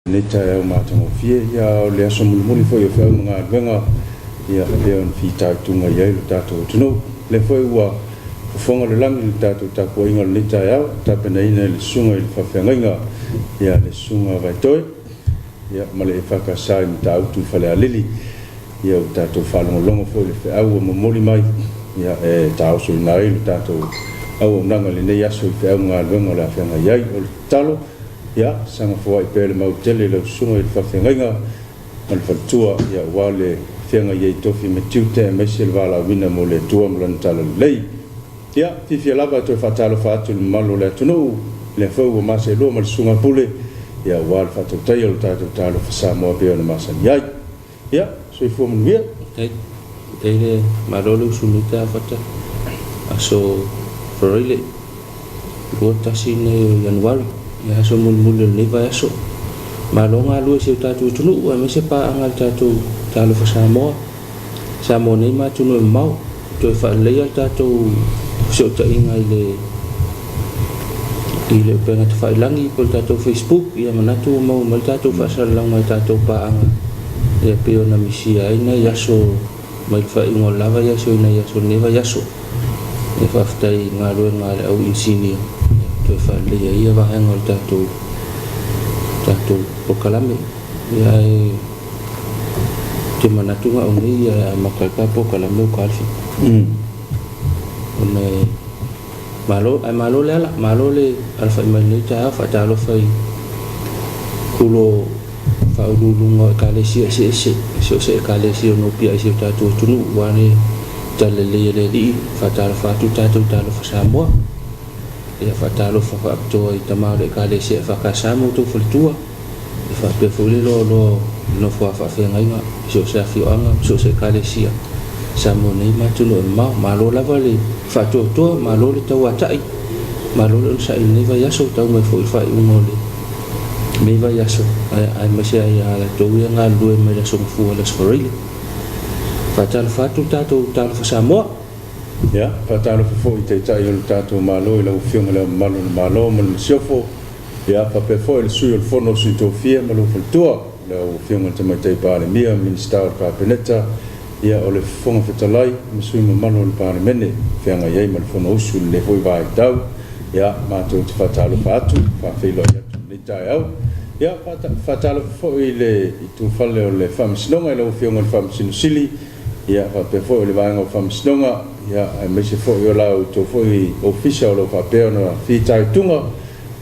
Lenei taeao matagofie, ia, a o le aso mulimuli foi o feau ma galuega, ia, pei ona fitaituga i ai lo tatou atunuu. O lea foi ua fofoga le lagi i le tatou tapuaiga o lenei taeao, tapenaina e le susuga i le faafeagaiga, ia, le susuga a Vaetoe, ia, ma le EFKS i Matautu i Falealili. Ia, ua tatou faalogologo foi i le feau ua momoli mai, ia, e taosoina ai le tatou auaunaga i lenei aso i feau ma galuega o le a feagai ai. O le tatalo, ia, saga foai pea le mau tele i lau susuga i le faafeagaiga ma le faletua, ia, aua le feagai ai i tofi ma tiute aemaise le valaauina mo le Atua ma Lana talalelei. Ia, fiafia lava e toe faatalofa atu i le mamalu o le atunuu, lea foi ua maseelua ma le susuga Pule, ia, aua le faatautaia o le tatou Talofa Samoa pei ona masani ai. Ia, soifua manuia. Faafetai. Faafetai le Malo le usu nei taeao fata. Aso Faraile, 21 nei o Ianuari, ia aso mulimuli o lenei vaiaso. Malo galue i si o tatou atunuu aemaise paaga a le tatou Talofa Samoa, Samoa nei ma atunuu e mamao. Toe faaleleia le tatou fesootaiga i le i le upega tafailagi po o le tatou Facebook, ia manatu ua maua mai le tatou faasalalauga i tatou paaga ia pei ona misia ai nai aso mai le faaiuga o le la vaiaso i nai aso o lenei vaiaso. Ia faafetai i galuega a le au inisinia toe faaleleia ai ia vaega o le tatou tatou polokalame. Ia ae ou te manatu na o nei e amata ai pe a polokalame o Uka le Ona e malo, ae malo le ala, malo le alafai mai lenei taeao. Faatalofa i Pulo faauluuluga o Ekalesia eseese, so o se Ekalesia o nopiai i si o tatou atunuu, aua le talalelei a le Alii. Faatalofa atu tatou Talofa Samoa. Ia faatalofa faapitoa i tama o le Ekalesia EFKS ma outou faletua. E faapea foi le loaloa o le nofoa faafeagaiga i so o se afioaga ma so o se ekalesia i Samoa nei ma atunuu e mamao. Malo lava le faatoatoa, malo le tauatai, malo le onosai i lenei vaiaso, tau mai foi i le faaiuga o lenei vaiaso, aemaise ai ia latou ia galulue mai le Aso Gafua i le Aso Faraile. Faatalofa atu le tatou Talofa Samoa. Ia, faatalofa foi i Taitai o le tatou Malo i lau Afioga i Le Ao Mamalu o le Malo ma le Masiofo, Ia, faapea foi le Sui o le Fono o Sui Tofia ma lou faletua, lau Afioga i le Tamaitai Palemia, Minisita o le Kapeneta, ia, o le Fofoga Fetalai ma sui usufono mamalu o le Palemene e feagai ai ma le Fonousu i lenei foi vaitau. Ia, matou te faatalofa atu, faafeiloai atu i lenei taeao. Ia, faatalofa foi i le itufale o le Faamasinoga i lau Afioga i le Faamasino Sili, ia, faapea foi o le Vaega o Faamasinoga, ia, aemaise foi o la outou foi Ofisa o lo o faapea ona fitaituga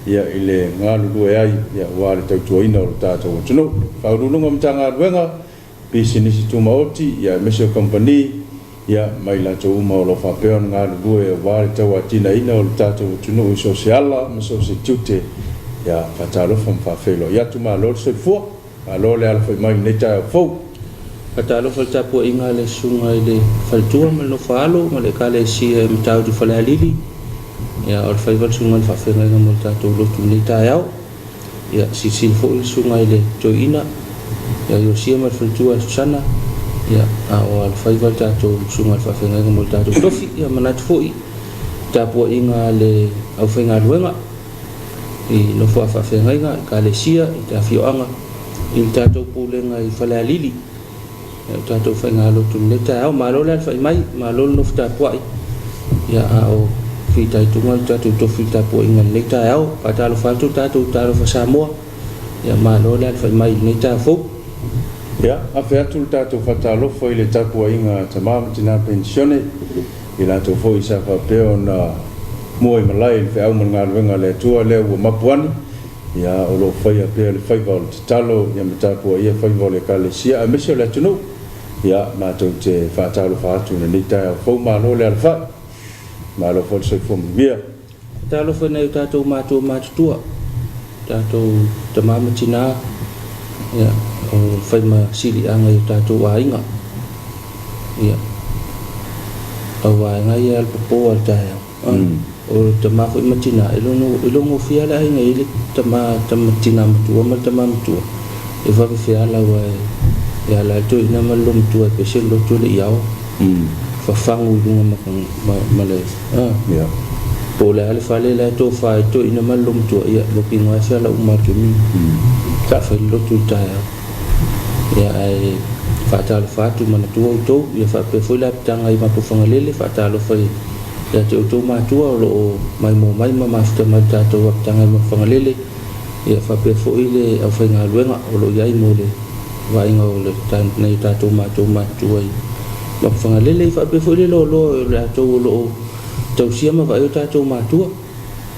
ia i le galulue ai aua le tautuaina o lo tatou atunuu. Faauluuluga o Matagaluega, Pisinisi Tumaoti ia aemaise o Kamupani ia ma i latou uma o lo o faapea ona galulue aua le tauatinaeina o lo tatou atunuu i so o se ala ma so o se tiute. Ia faatalofa ma faafeiloai atu. Malo le soifua. Malo le alafai mai i lenei taeao fou. Faatalofa i le tapuaiga a le Susuga i le Faletua ma le Nofo-a-alo ma le Ekalesia i Matautu Falealili. Ia, o le faiva le Susuga i le Faafeagaiga mo le tatou lotu i lenei taeao. Ia, silasila foi le Susuga i le Toeaina ia Iosia ma le Faletua ia Susana. Ia, a o alofaiva le tatou Susuga i le Faafeagaiga mo le tatou tofi. Ia, manatu foi i le tapuaiga a le aufaigaluega i nofoa faafeagaiga, Ekalesia, i le afioaga, i le tatou pulega i Falealili, o tatou faigalotu i lenei taeao. Malo le alafai mai, malo le nofo tapuai, ia, a o fitaituga le tatou tofi i le tapuaiga i lenei taeao. Faatalofa atu le tatou Talofa Samoa, ia, malo le alafai mai i lenei taeao fou. Ia, afe atu le tatou faatalofa i le tapuaiga a tama ma tina penisione, i latou foi sa faapea ona mua i malae i le feau ma le galuega a le Atua lea ua mapu ane, ia, o lo o faia pea le faiva o le tatalo, ia ma tapuaia faiva o le Ekalesia aemaise o le atunuu. Ia, matou te faatalofa atu i lenei taeao fou, malo le alafai, malo foi le soifua manuia. Talofa i nai o tatou matua matutua, tatou tama ma tina, ia, o fai ma siliaga i o tatou aiga. Ia, au vaega ia alapopo a le taeao. O tama foi ma tina, e iloa gofie lava le aiga e i ai le tama, tama tina matua ma le tama matua, e vave feala aua e ala ai le toeaina ma le loomatua e pese le loto e le i ao. Fafagu i luga ma le Po o le a le fale la e tofa ai toeaina ma le lomatua, ia mautinoa e feala uma atu i sa fai le lotu i le taeao. Ia ae faatalofa atu manatua outou, ia faapea foi le apitaga i Mapuifagalele, faatalofa ia te outou matua o lo o maimoa mai ma mafuta mai i le tatou apitaga i Mapuifagalele, ia faapea foi le aufaigaluega o lo o i ai mo le vaaiga o le nai o tatou matou matutua i Mapuifagalele, ia faapea foi le loaloa o latou o lo o tausia ma vaai o tatou matua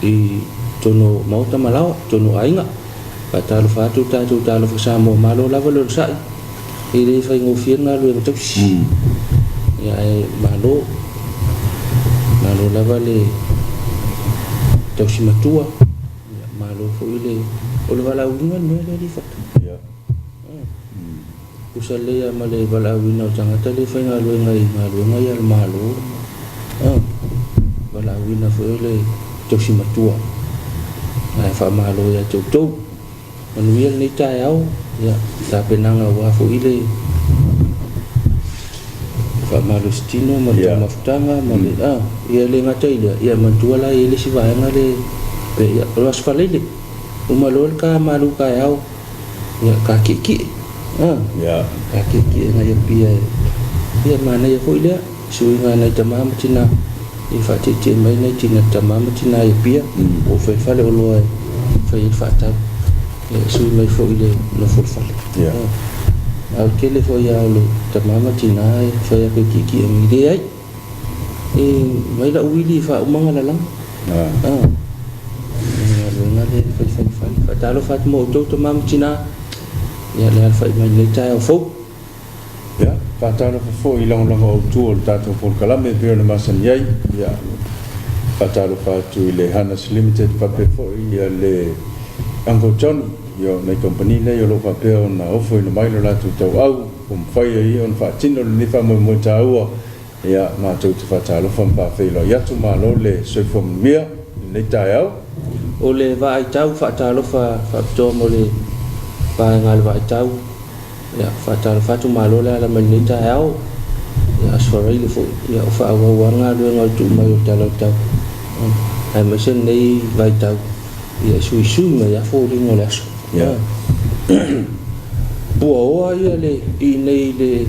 i totonu o maota ma laoa, totonu o aiga. Faatalofa atu le tatou talofa Samoa, malo lava le onosai, e le faigofie le galuega tausi. Ia ae malo, malo lava le tausi matua, ia malo foi le, o le valaauina le mea lea Lifata. Tusa lelei lava ma le valaauina o tagata lea e faigaluega i galuega ia a le Malo, valaauina foi o le tausi matua. Ae faamalo ia te outou. Manuia lenei taeao, ia, tapenaga aua foi le faamalositino ma le taumafataga ma le, ia e le gata i lea, ia manatua la e i ai le isi vaega le, ia, o le Aso Faraile, uma loa le ta malu taeao, Ia, ka kiekie. Ia. Ka kiekie ngai Apia e. Ia, manaia foi lea, suiga nai tama ma tina, ia faatietie mai nai tina tama ma tina i Apia, po o fai fale oloa e fai ai le faatau. Ia, e sui mai foi le nofo i le fale. Ia. A o le tele foi lava o le tama ma tina e fai atu e kiekie mai, leai. E mai lau uili e faauma galalaga. Ah. Galuega lea e faifai fale. Faatalofa atu mo outou tama ma tina. Ia le alafai mai lenei taeao fou. Ia, faatalofa foi i lagolago autu o le tatou polokalame e pei ona masani ai. Ia, faatalofa atu i le Hanas Limited faapea foi ia le Uncle Johnny, ia o nai kamupani nei o lo o faapea ona ofoina mai lo latou tauau ua mafai ai ona faatino lenei faamoemoe taua. Ia, matou te faatalofa ma faafeiloai atu, malo le soifua manuia i lenei taeao. O le vaaitau faatalofa faapitoa mo le vaega a le vaaitau. Ia, faatalofa atu, malo le ala mai lenei taeao. Ia, Aso Faraile foi, ia, o faaauau lava le galuega o le tuu mai o le tala o le tau. Aemaise lenei vaitau, ia, e suisui mai lava foliga o le aso. Ia. Puaoa ia le i nei le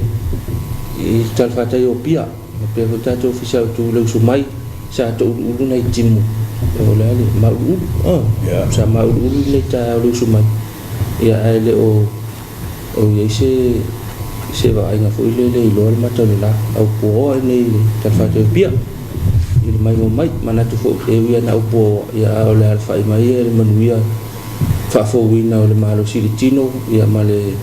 i le talafatai o Apia, faapea foi tatou Ofisa Autu le usu mai, sa touluulu nai timu, o le a le mauluulu, sa mauluulu lenei taeao le usu mai, ia ae le o o i ai se se vaaiga foi lele iloa le mata o le la, au puaoa i nei le talafatai o Apia i le maimoa mai, manatu foi e ui lava ina au puaoa, ia a o le alafai mai ia le manuia faafouina o le malosi i le tino ia ma le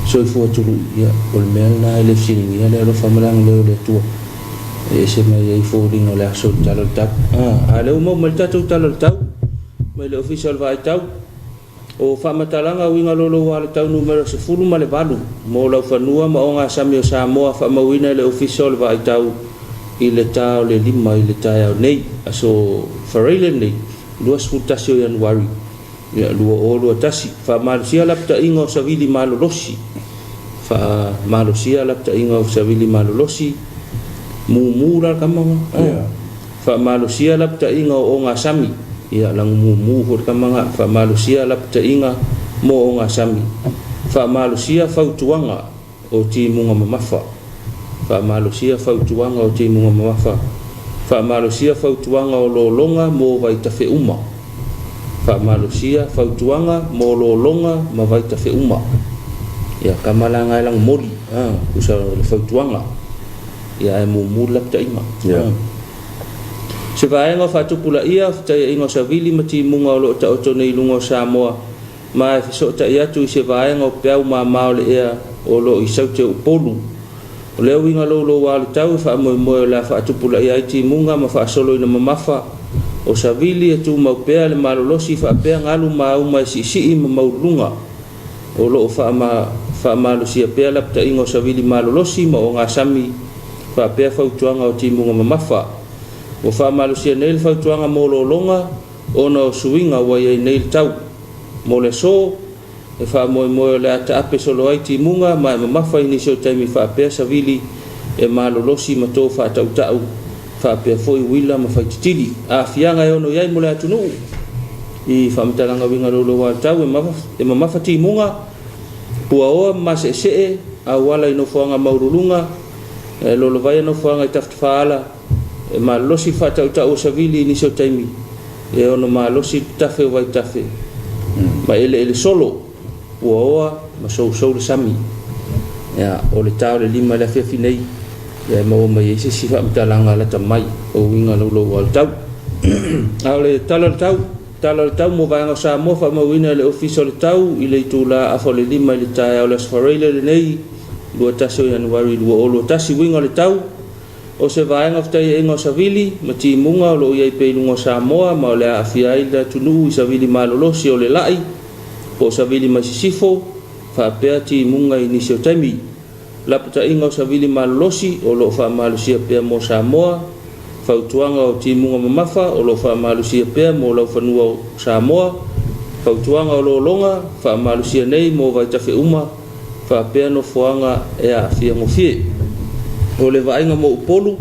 soifua tului, ia o le mea lena e le fesiligia le alofa ma le agalelei o le Atua e ese mai ai foliga o le aso i le tala o le tau. A lea ua maua mai le tatou tala o le tau mai le Ofisa o le Vaai Tau, o faamatalaga uiga louloua le tau numera 18 mo laufanua ma ogasami o Samoa faamauina e le Ofisa o le Vaai Tau i le ta o le 5 i le taeao nei, aso Faraile nei, 21 o Ianuari 2021. Faamalosia lapataiga o savili malolosi. Faamalosia lapataiga o savili malolosi. Mumu la le kama nga. Yeah. Faamalosia lapataiga o ogasami. Ia lagu mumu foi le kama nga. Faamalosia lapataiga mo ogasami. Faamalosia fautuaga o timuga mamafa. Faamalosia fautuaga o timuga mamafa. Faamalosia fautuaga o lologa mo vaitafeuma. Faamalosia fautuaga mo lologa ma vaitafeuma. Ia kama la nga e lagomoli, tusa o le fautuaga. Ia ae mumu le lapataiga. Yeah. Se vaega o faatupulaia, fetaiaiga o savili ma timuga o lo o taoto nei i luga o Samoa, ma e fesootai atu i se vaega o peau mama o le ea o lo o i Saute o Upolu. O lea uiga louloua o le tau e faamoemoe o le a faatupulaia ai timuga ma faasoloina mamafa o savili e tumau pea le malolosi faapea galu ma auma e siisii ma maululuga. O lo o faamalosia pea lapataiga o savili malolosi ma ogasami faapea fautuaga o timuga mamafa. Ua faamalosia nei le fautuaga mo lologa ona o suiga ua i ai nei le tau. Mo le aso, e faamoemoe o le a taape solo ai timuga ma e mamafa i nisi o taimi faapea savili e malolosi ma to faatautau. faapea foi uila ma faititili. Aafiaga e ono i ai mo le atunuu i faamatalaga uiga louloua o le tau, e mamafa timuga, puaoa ma maseesee, auala i nofoaga maualuluga, e lolovaia nofoaga i tafatafaala, e malolosi le faatautau o savili i nisi o taimi, e ono malosi le tafe o vaitafe, ma eleele solo, puaoa ma sousou le sami. Ia, o le ta o le 5 i le afiafi nei, ia e maua mai ai se isi faamatalaga lata mai o uiga louloua o le tau. A o le tala o le tau, tala o le tau mo vaega o Samoa faamauina e le Ofisa o le Tau i le itula 4:30 i le taeao o le Aso Faraile lenei 21 o Ianuari 2021. Uiga o le tau, o se vaega o fetaiaiga o savili ma timuga o lo o i ai pea i luga o Samoa ma o le a aafia ai le atunuu i savili malolosi o le lai po o savili mai sisifo faapea timuga i nisi o taimi. Lapataiga o savili malolosi o lo o faamalosia pea mo Samoa. Fautuaga o timuga mamafa o lo o faamalosia pea mo laufanua o Samoa. Fautuaga o lologa faamalosia nei mo vaitafe uma faapea nofoaga e aafia gofie. O le vaaiga mo Upolu,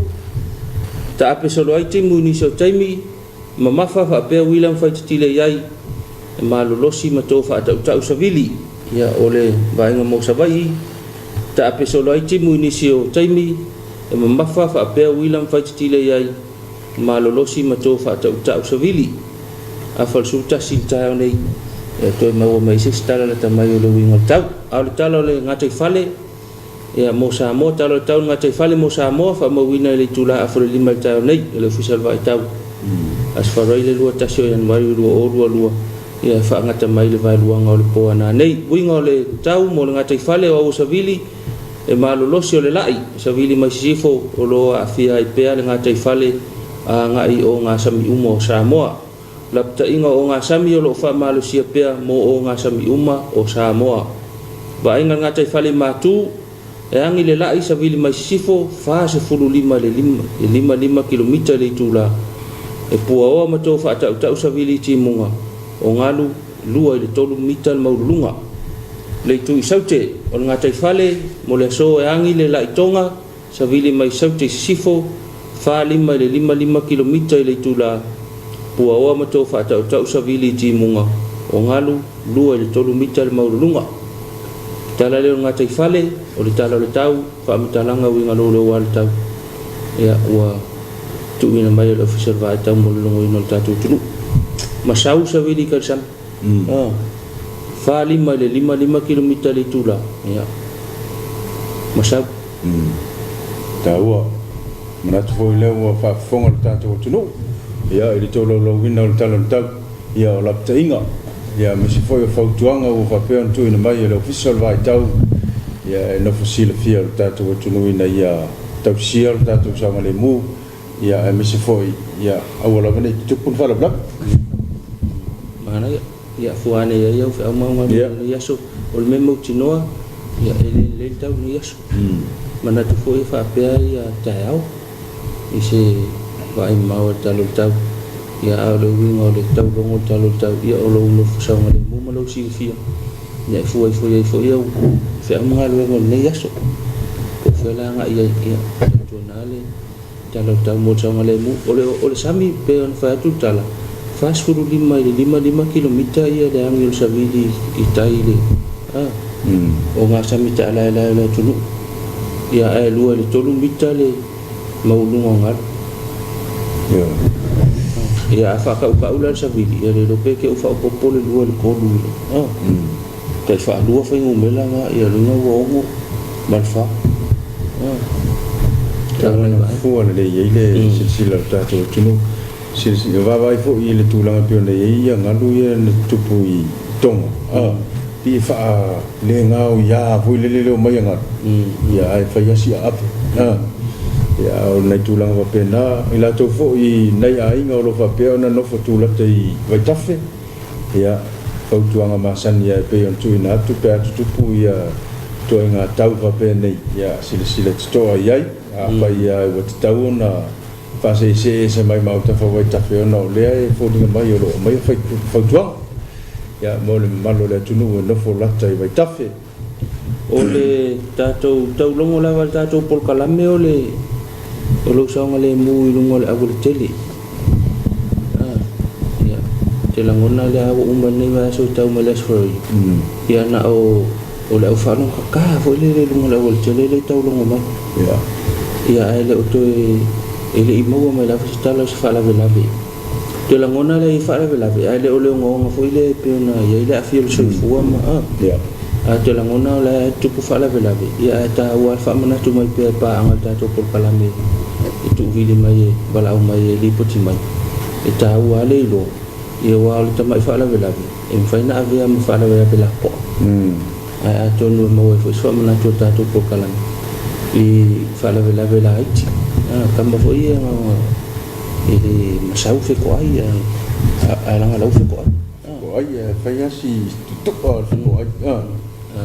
taape solo ai timu i nisi o taimi, mamafa faapea uila ma faititile i ai, e malolosi ma to faatautau savili. Ia, o le vaaiga mo Savaii, taape solo ai timu i nisi o taimi, e mamafa faapea uila ma faititile i ai, malolosi ma to faatautau savili. 11:30 i le taeao nei, e toe maua mai se isi tala lata mai o le uiga o le tau. A o le tala o le gataifale, ia, mo Samoa, tala o le tau o le gataifale mo Samoa, faamauina i le itula 4:30 i le taeao nei, e le Ofisa o le Vaai Tau. Aso Faraile 21 o Ianuari 2022, ia, e faagata mai le vaeluaga o le po ana nei. Uiga o le tau mo le gataifale o aua savili, e malolosi o le lai, savili mai sisifo o lo o aafia ai pea le gataifale agai o gasami uma o Samoa. Lapataiga o gasami o lo o faamalosia pea mo o gasami uma o Samoa. Vaaiga le gataifale matu, e agi le lai savili mai sisifo 45 i le 55 kilomita i le itula. E puaoa ma to faatautau savili i timuga, o galu 2 i le 3 mita le maululuga. Le itu i saute o le gataifale mo le aso e agi le lai tonga, savili mai saute i sisifo 45 i le 55 kilomita i le itula, puaoa ma to faatautau savili i timuga, o galu 2 i le 3 mita le maululuga. Tala lea o le gataifale, o le tala o le tau, faamatalaga uiga louloua le tau. Ia, ua tuuina mai e le Ofisa o le Vaai Tau mo le logoina o le tatou atunuu. Masau savili i Kalisami. 45 i le 55 kilomita i le itula. Ia, masau. Taua. Manatu foi lea ua faafofoga le tatou atunuu, ia, i le tolaulauina o le tala o le tau, ia, o lapataiga, ia, aemaise foi o fautuaga ua faapea ona tuuina mai e le Ofisa o le Vaai Tau, ia, e nofo silafia o le tatou atunuu ina ia tausia le tatou saogalemu, ia, aemaise foi, ia, aua lava nei tutupu ni faalavelave. Manaia. Ia, fua ane ai au feau mau galuega i lenei aso. O le mea mautinoa, ia, e le lelei le tau i lenei aso. Manatu foi e faapea ia taeao i se vaai mamao i le tala o le tau. Ia, a o le uiga o le taulogo o le tala o le tau, ia, o lou nofo saogalemu ma lou silafia, ia, e fua ifo i ai foi au feau ma galuega o lenei aso. Po o fea le agai ai, ia, tautuana le tala o le tau mo le saogalemu. O le sami, pe ona fai atu le tala, 45 i le 55 kilomita ia le agi o le savili i tai i le o ngā sami taalaelae o le atunuu. Ia, ae 2 i le 3 mita le mauluga o galu. Ia, a faakaukau la le savili, ia le iloa pe ke u faaopoopo le 2 i le 3 i le tai faalua fuainumera na, ia luga ua 6 ma le 4. Fua lelei ai le silasila o le tatou atunuu. Silasila vaavaai foi i le tulaga pei ona i ai ia galu ia na tutupu i Tonga. Pei e faalegao ia foi lele le omai a galu. Ia, ae fai asi aape. Ia, o nai tulaga faapena, i latou foi nai aiga o lo o faapea ona nofo tulata i vaitafe, ia, fautuaga masani lava e pei ona tuuina atu pe a tutupu ia ituaiga tau faapenei, ia, silasila totoa i ai. Afai lava ua tatau ona faaseesee ese mai ma autafa o vaitafe, ona o lea e foliga mai o lo o aumaia fautuaga, ia, mo le mamalu o le atunuu e nofo lata i vaitafe. O le tatou taulogo lava i le tatou polokalame o le O lou saogalemu i luga o le aualatele. Ia, ou te lagona o lea ua uma lenei vaiaso e tau mai le Aso Faraile, ia na o o le au faalogo kaka foi lele i luga o le aualatele lea e taulogo mai. Ia, ae le o toe, e le i maua mai lava se tala o se faalavelave. Ou te lagona lea e i ai faalavelave, ae le o le ogaoga foi lea e pei ona i ai le aafia o le soifua ma, ae ou te lagona o la e tupu faalavelave, ia ae taua lava le faamanatu mai pea e paaga i le tatou polokalame e tuuvili mai e valaau mai e lipoti mai. E taua lava le iloa, ia aua o le tamai faalavelave, e mafai ona avea ma faalavelave lapoa. Ae atonu e maua ai foi se faamanatu a le tatou polokalame i faalavelave laiti. Tama foi ia e le masau fekoai ae lagalau fekoai. Fekoai e fai lava si tutua o le fekoai.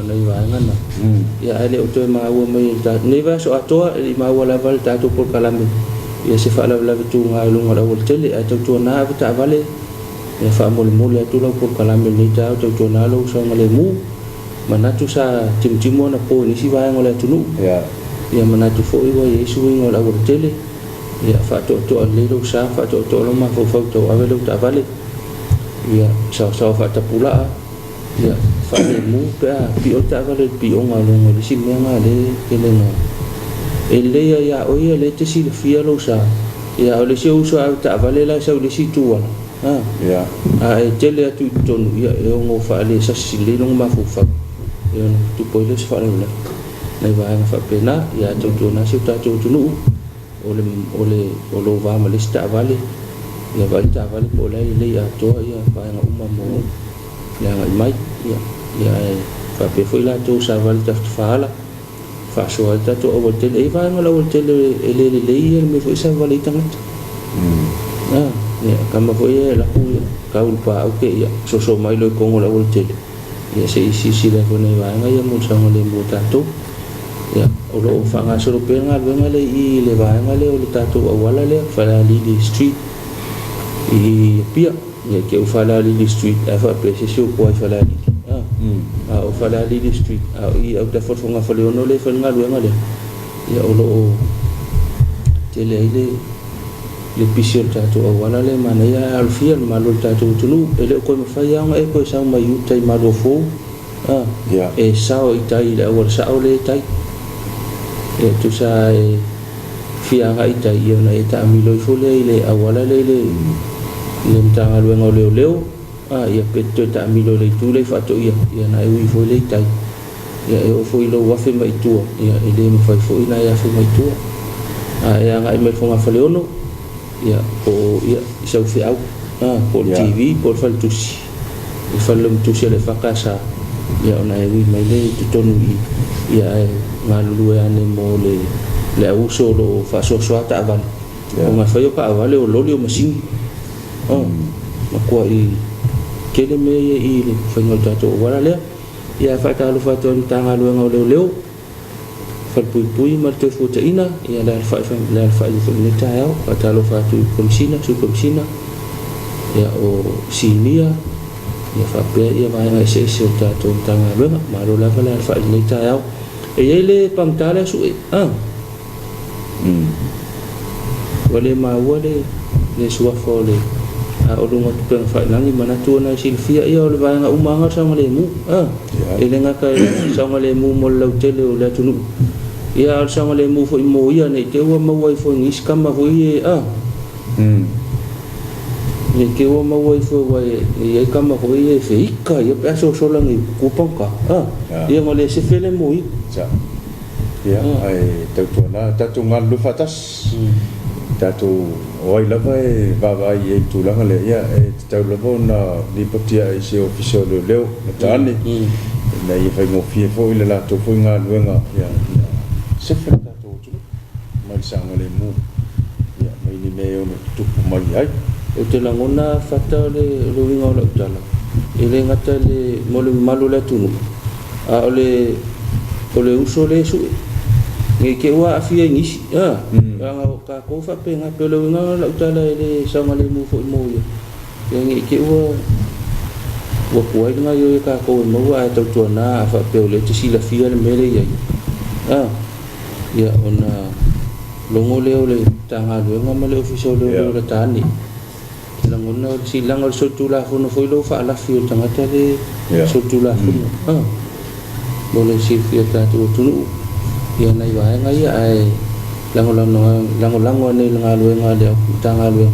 Nai vaega na. Ia ae le o toe maua mai e le lenei vaiaso atoa, e le i maua lava le tatou polokalame ia se faalavelave tuga i luga o le aualatele. Ae tautuana ave taavale, ia faamolemole atu lau polokalame i lenei taeao, tautuana lou saogalemu. Manatu sa timutimu ona po i nisi vaega o le atunuu. Ia manatu foi ua i ai suiga o le aualatele. Ia faatoatoa lelei lou sa, faatoatoa lou mafaufau tauave lau taavale. Ia saosaoa faatapulaa, ia faalemu pe a pio le taavale i le pioga o luga o le isi mea na lea e tele na e lelei lava ia oe ia lea e te silafia lou sa. Ia a o le isi ou uso ave taavale la e sau i le isi itu ala, a e tele atu i totonu, ia e ono faalesasi lelei lona mafaufau e ono tupu ai lea o se faalavelave. Nai vaega faapena, ia ae tautuana si o tatou atunuu, o le o le o lou va ma le isi taavale, ia vaai le taavale po o la e lelei atoa ia vaega uma mo le agai mai. Ia, ia ae faapea foi latou savali tafatafaala faasoa ai le tatou aualatele. E i ai vaega o le aualatele e le lelei ia le mea foi e savavali ai tagata. Ia, tama foi ia e laku ia tau le paau ke ia soso mai loa i totonu o le aualatele. Ia se i silasila ifo i nai vaega ia mo le saogalemu o tatou. Ia, o lo o faagasolo pea le galuega lea i i le vaega lea o le tatou auala lea, Falealili Street i Apia. Ia te u Falealili Street ae faapea se isi o tua i Falealili. A o Falealili Street, a o i autafa o le fogafaleono lea e fai le galuega lea, ia o lo o tele ai le le pisi o le tatou auala lea e manaia ae alofia le mamalu o le tatou atunuu. E le o toe mafai lava ona e toe sau mai uta i Maluafou, e sao i tai i le auala sao lea e tai. E tusa e fia agai i tai, ia ona e taamilo ifo lea i le auala lea i le le Matagaluega o Leoleo, ia pe toe taamilo i le itu lea i Faatoia, ia ona e ui foi lea i tai. Ia e oo foi i lou afe mai i tua, ia e le mafai foi ona e afe mai i tua. A e agai mai i le fogafaleono, ia po o ia i sau feau, po o le TV po o le faletusi, i le fale lomatusi a le EFKS, ia ona e ui mai lea i totonu i i, ia ae galulue ane mo le le auuso o lo o faasoasoa taavale. Ona e fai o taavale, o loli, o masini, matuai tele mea ia i le faiga o le tatou auala lea. Ia e faatalofa atu ai i le Matagaluega o Leoleo, Falepuipui ma le Toefuataiga, ia le alafai le alafai foi i lenei taeao. Faatalofa atu i Komesina, Sui Komesina, ia o Sinia, ia faapea ia vaega eseese o le tatou Matagaluega. Malo lava le alafai i lenei taeao. E i ai le pagota lea Sue, Ua le maua le le suafa o le a o luga o tupega failagi manatu ona e silafia ia o le vaega uma lava o le saogalemu a e le gata i le saogalemu mo le lautele o le atunuu ia a o le saogalemu foi mo ia ne i te i ua maua ifo i nisi tama foi ia a ne i te i ua maua ifo aua e i ai tama foi ia e feika ia pe a sosola nei tua pagota a ia ona le sefe lea mo ia. Ia, ae tautuana tatou galulue faatasi. Tatou, o ai lava e vaavaai i ai i le tulaga lea, ia, e tatau lava ona lipoti ae i se Ofisa o Leoleo lata ane, ina ia faigofie foi le latou foi galuega, ia, ina sefe le tatou atunuu mai le saogalemu, ia, mai ni mea e ono tutupu mai ai. Ou te lagona fata le uiga o lau tala, e le gata i le, mo le mamalu o le atunuu, A o le o le uso lea e sue, ne i te i ua aafia i nisi, a, leaga o tatou faapena, pei o le uiga lena o lau tala e le saogalemu foi mo ia, ia ne i te i ua ua tuai le gaoioi a tatou e maua ae tautuana a faapea o lea e te silafia le mea lea e i ai, a, ia ona. Logo lea o le Matagaluega ma le Ofisa o Leoleo o lata ane. Te lagona o le silaga o le solitulafono foi lou faalafi o le tagata le solitulafono. Mo le silafia e le tatou atunuu ia nai vaega ia ae lagolago ane i le galuega a le Matagaluega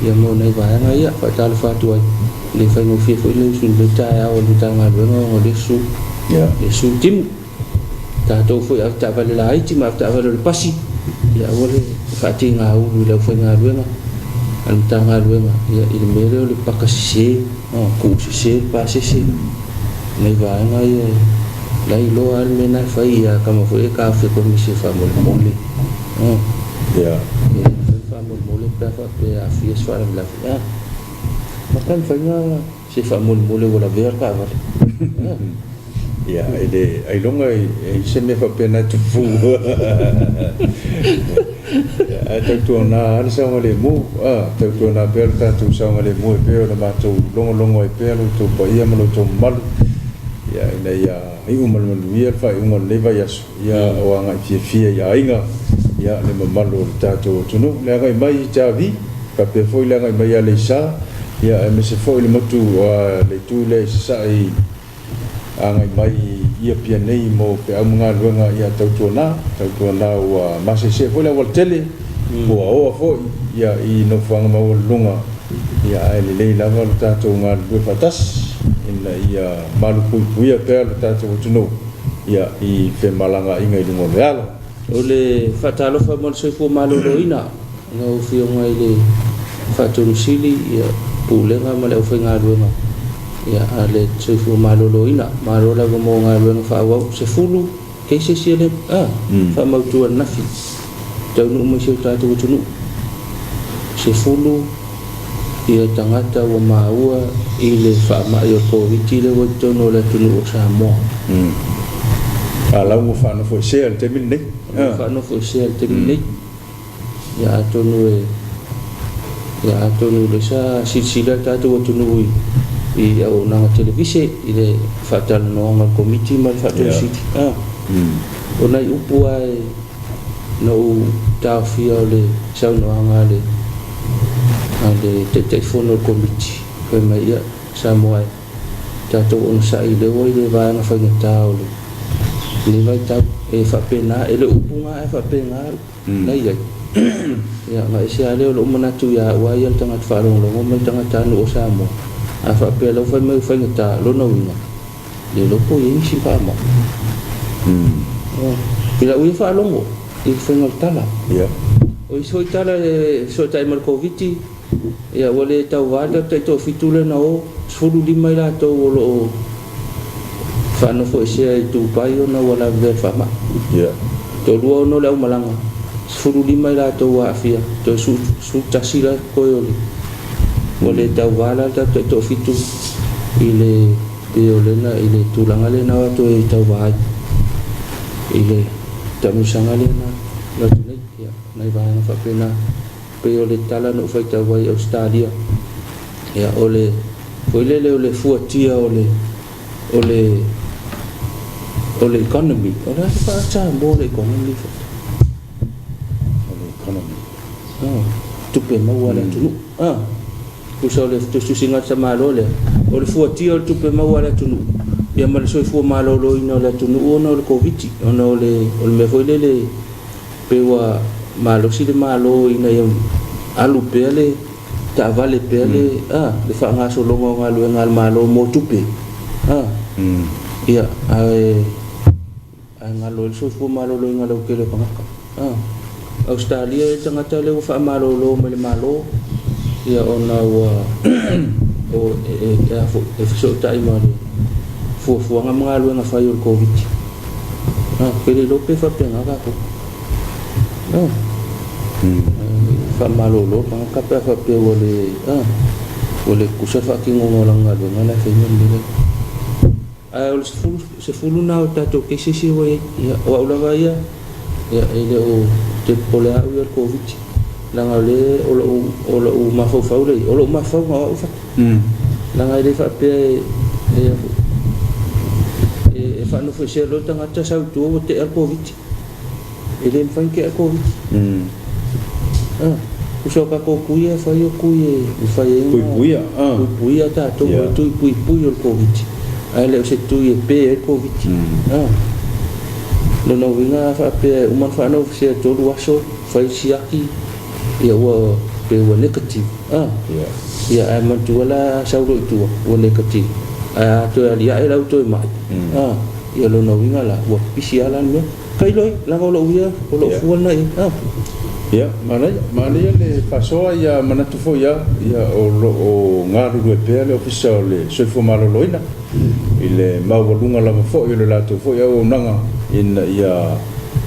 ia mo nai vaega ia. Faatalofa atu ai, e le faigofie foi le usu i lenei taeao a le Matagaluega ona o lea susu, lea susu timu. Tatou foi avetaavale laiti ma avetaavale o le pasi, ia aua le faatigaulu i le aufaigaluega a le Matagaluega ia i le mea lea o le paka sese, tuu sese le pasese, nai vaega ia la e iloa lava le mea na e fai, ia kama foi e taofi e komisi e faamolemole. Ia fai faamolemole pe a faapea e aafia se faalavelave. Ma pe mafai ona se faamolemole ua lavea le taavale. Ia, e le ailoga e i se mea faapena e tupu. Ae tautuana lava le saogalemu, tautuana pea le tatou saogalemu e pei ona matou logologo ai pea lo outou paia ma lo outou mamalu, ia, ina ia iu ma le manuia le faaiuga o lenei vaiaso, ia, o agai fiafia i aiga, ia, le mamalu o le tatou atunuu. Le agai mai i Tiavi, faapea foi le agai mai i Aleisa, ia, aemaise foi le motu le itu lea i Sasae agai mai i Apia nei mo feau ma galuega, ia tautuana, tautuana ua maseese foi le aualatele, ua oa foi ia i nofoaga maualuluga, ia ae lelei lava lo tatou galulue faatasi ina ia malupuipuia pea lo tatou atunuu ia i femalagaaiga i luga o le ala. O le faatalofa mo le soifua maloloina lau Afioga i le Faatonu Sili, ia, Pulega ma le aufaigaluega ia a le soifua maloloina. Malo lava mo galuega faaauau. 10 cases ia le faamautu ananafi taunuu mai si o tatou atunuu. 10 ia tagata ua maua i le faamai o le Koviti lea ua i totonu o le atunuu o Samoa. A lau ua faanofoesea i le taimi lenei. Ua faanofoesea i le taimi lenei. Ia atonu e ia atonu lea sa silasila le tatou atunuu i auaunaga televise i le faatalanoaga a le Komiti ma le Faatonu Sili. O nai upu lava e na ou taofia o le saunoaga a le Taitaifono o le Komiti, fai mai, ia, Samoa e, tatou onosai lea ua i le vaega faigata o lenei vaitau. E faapena, e le o upu na ae faapena na i ai. Ia, ona ese lava lea o lou manatu ia au lava ia le tagata faalogologo ma le tagatanuu o Samoa. A faapea la ua fai mai ua faigata, lona uiga, le iloa po o i ai nisi faamai. I lau ia faalogo i le faiga o le tala. O isi foi tala e fesootai ma le Koviti, ia ua le tauva le tatou taitoafitu lea na o, 15 i latou o lo o faanofoesea i Dubai ona ua lavevea i le faamai. Toalua ono le aumalaga, 15 i latou ua aafia, toe 11 la toe o le ua le tauva la le tatou taitoafitu i le pei o lena i le tulaga lea na o atu ai tauva ai i le taamilosaga lea na alu atu nei. Ia, nai vaega faapena pei o le tala na ou faitau ai i Ausetalia. Ia, o le foi lele o le fuatia o le o le o le economy. O le a se faa-Samoa o le economy? O le economy. Tupe maua a le atunuu. Tusa o le tusitusiga a le tamaloa lea, o le fuatia o le tupe maua a le atunuu, ia ma le soifua maloloina o le atunuu ona o le Koviti, ona o le o le mea foi lele pei ua malosi le Malo ina ia alu pea le taavale pea le le faagasologa o galuega a le Malo mo tupe. Ia, ae ae galo ai le soifua maloloina lautele o tagata. Ausetalia e tagata lea ua faamalolo mai le Malo, ia ona ua o e e a foi e fesootai ma le fuafuaga ma galuega fai o le Koviti. Pe le iloa pe faapena tatou. Faamalolo le tagata pe a faapea ua le ua le tutusa le faatinoga o lana galuega la e fai ma le mea lea. Ae o le 10 lena o tatou cases ia ua i ai. Ia, o au lava ia, ia, e le o te popole lava au ia i le Koviti. Leaga o lea o lou, o lou mafaufau lea i ai, o lou mafaufauga o au fatu. Leaga e le faapea e, e, e, e faanofoesea loa le tagata sau i tua ua tea le Koviti. E le mafai ona tea le Koviti. Tusa o tatou tui ia e fai o tui e mafai ai ona Puipuia. Puipuia tatou, o le tui puipui o le Koviti, ae le o se tui e pe ai le Koviti. Lona uiga a faapea e uma ona faanofoesea i 3 aso, fai le siaki, ia ua pe ua negative. Ia ae manatua la a sau loa i tua ua negative, ae a toe aliae la ua toe mai, ia lona uiga la ua pipisi lava la le mea. Tailo ai, leaga o lou ia, o lou fua lena i ai. Ia, manaia, manaia le faasoa, ia manatu foi lava, ia o lo o galulue pea le Ofisa o le Soifua Maloloina i le maualuga lava foi o le latou foi auaunaga ina ia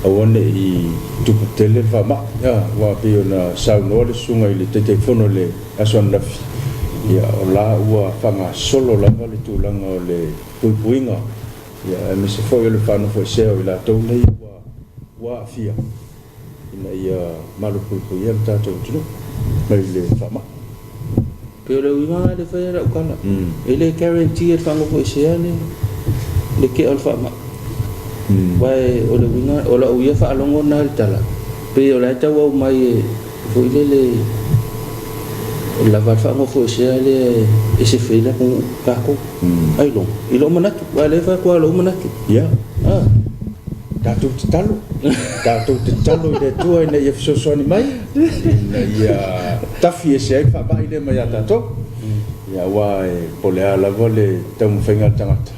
aua ne i tupu tele le faamai. Ia, aua pei ona saunoa le susuga i le Taitaifono i le aso ananafi, ia o la ua faagasolo lava le tulaga o le puipuiga Ia, aemaise foi o le faanofoesea o i latou nei ua aafia ina ia malupuipuia le tatou atunuu mai le faamai. Pei o le uiga lena lea e fai ai lau tala, e le guarantee e le faanofoesea le tea o le faamai. Aua o le uiga, o lau ia faalogo lena i le tala, pei o la e tau aumai e foi lele o lava le faanofoesea lea e sefe ai le atunuu tatou. Ailoga, i lou manatu, aua o lea e fai atu lava o lou manatu. Ia, tatou tatalo, tatou tatalo i le Atua ina ia fesoasoani mai, ina ia tafi ese ai le faamai lea mai ia tatou. Ia, aua e po o le a lava le taumafaiga a le tagata,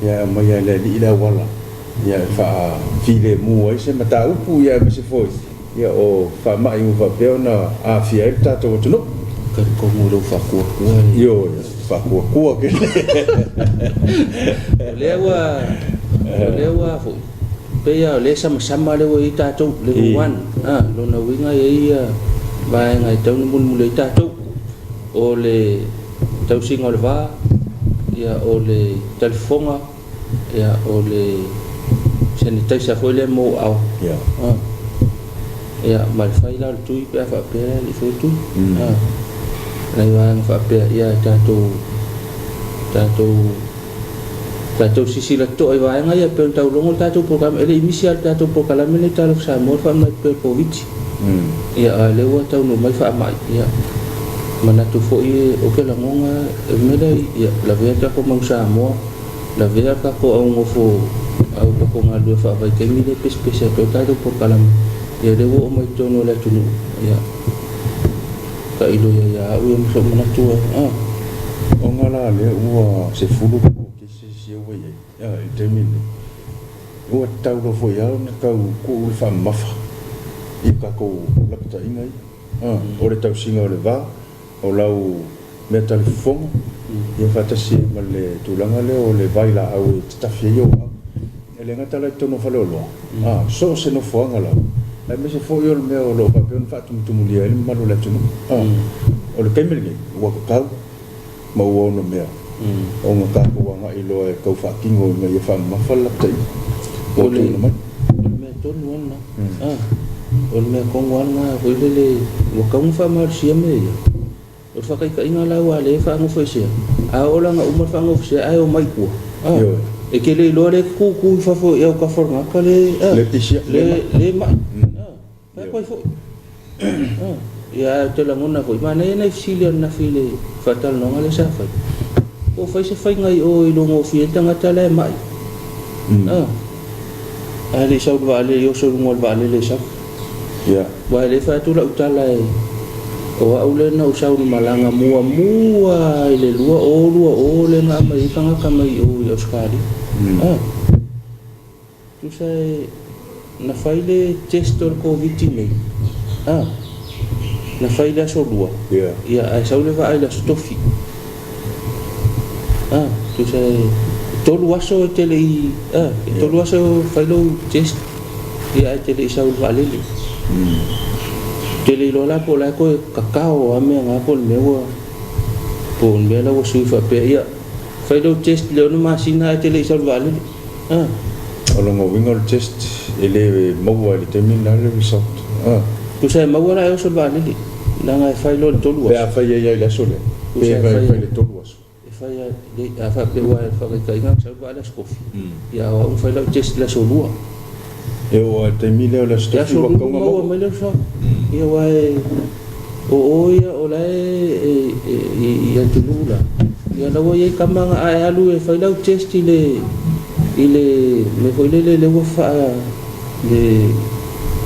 ia e aumai lava e le Alii le auala, ia e faafilemu ai se mataupu, ia aemaise foi Ia, o faamai ua faapea ona aafia ai le tatou atunuu. Talitonu i lou faatuatua e. Ioe, faatuatua tele. O lea ua, o lea ua foi, pei lava o lea e samasama lea ua i ai tatou, level one. A, lona uiga e i ai ia vaega e tatau ona mulimuli ai tatou. O le tausiga o le va, ia o le talifofoga, Ia, o le sanitizer foi lea mo aao. Ia, ma le fai la o le tui pe a faapea e le i faia le tui. Nai vaega faapea, ia tatou, tatou, tatou silasila totoa i vaega ia pei ona tau logo le tatou polokalame. E le i misi lava i le tatou polokalame lenei Talofa Samoa le faamamae pea o le Koviti. Ia, a o lea ua taunuu mai faamai, ia, manatu foi ou te lagona e le mea lea, ia, lavea le tatou Manu Samoa. Lavea le tatou au nofo au tatou galulue faavaitaimi lea e pesepese atu ai tatou polokalame ia lea ua oo mai totonu o le atunuu ia tailo ia ia au ia ma sou manatu a. Ona la lea ua 10 kese sia ua i ai i le taimi lenei, ua tatau loa foi lava ona tau tuu le faamamafa i tatou lapataiga ia, o le tausiga o le va, o lau mea talifofoga, ia faatasi ai ma le tulaga lea o le vailaau e tatafi ai ou au. E le gata la i totonu o faleoloa, a, so o se nofoaga lava, aemaise foi o le mea o lo o faapea ona faatumutumulia ai le mamalu o le atunuu. A, o le taimi lenei, ua tatau ma ua onomea ona tatou agai loa e tau faatino ina ia faamamafa le lapataiga ua tuuina mai. O le mea tonu lava lena. O le mea tonu lava lena foi lele ua tatau ona faamalosia mea ia. O le faataitaiga la aua o lea e faanofoesea, a oo la ina uma le faanofoesea ae omai i tua, e te le iloa lea e te tutu i fafo i autafa o le tagata lea, le mai. Fai atu ai foi. Ia, ae ou te lagona foi, manaia nai fesili ananafi i le faatalanoaga lea sa fai. Po o fai se faiga i o e iloagofie ai le tagata la e mai. Ae le i sau i le vaalele, i oso i luga o le vaalele e sau. Aua e le i fai atu lau tala e, o au lea na ou sau i le malaga muamua i le 2020 lea na aumai ai tagata mai o i Ausetalia. Tusa e na fai le test o le Koviti nei, a, na fai i le aso lua, ia, ae sau le vaa i le aso tofi. A, tusa e tolu aso e te le i, a, e tolu aso e fai lou test, ia, ae te le i sau i le vaalele. Te le iloa la po o la e toe kakao a mea na po o le mea ua, po o le mea la ua sui faapea, ia, fai lou test i le 6 masina ae te le i sau i le vaalele. O lona uiga o le test e le maua i le taimi lena le result. Tusa e maua la e oso le vaalele, leaga e fai loa i le 3 aso. Pe a fai ai i le aso lea, pe a fai i le 3 aso. E fai a, a faapea aua o le faataitaiga na sau le vaa i le aso tofi, ia o au na fai lau test i le aso 2. E oo lava i le taimi lea o le Aso Tofi ua ua tauga maua maua. mai le result. Ia aua e o o ia o la e i atunuu la, ia la ua i ai tama na a e alu e fai lau test i le i le mea foi lele lea ua faa le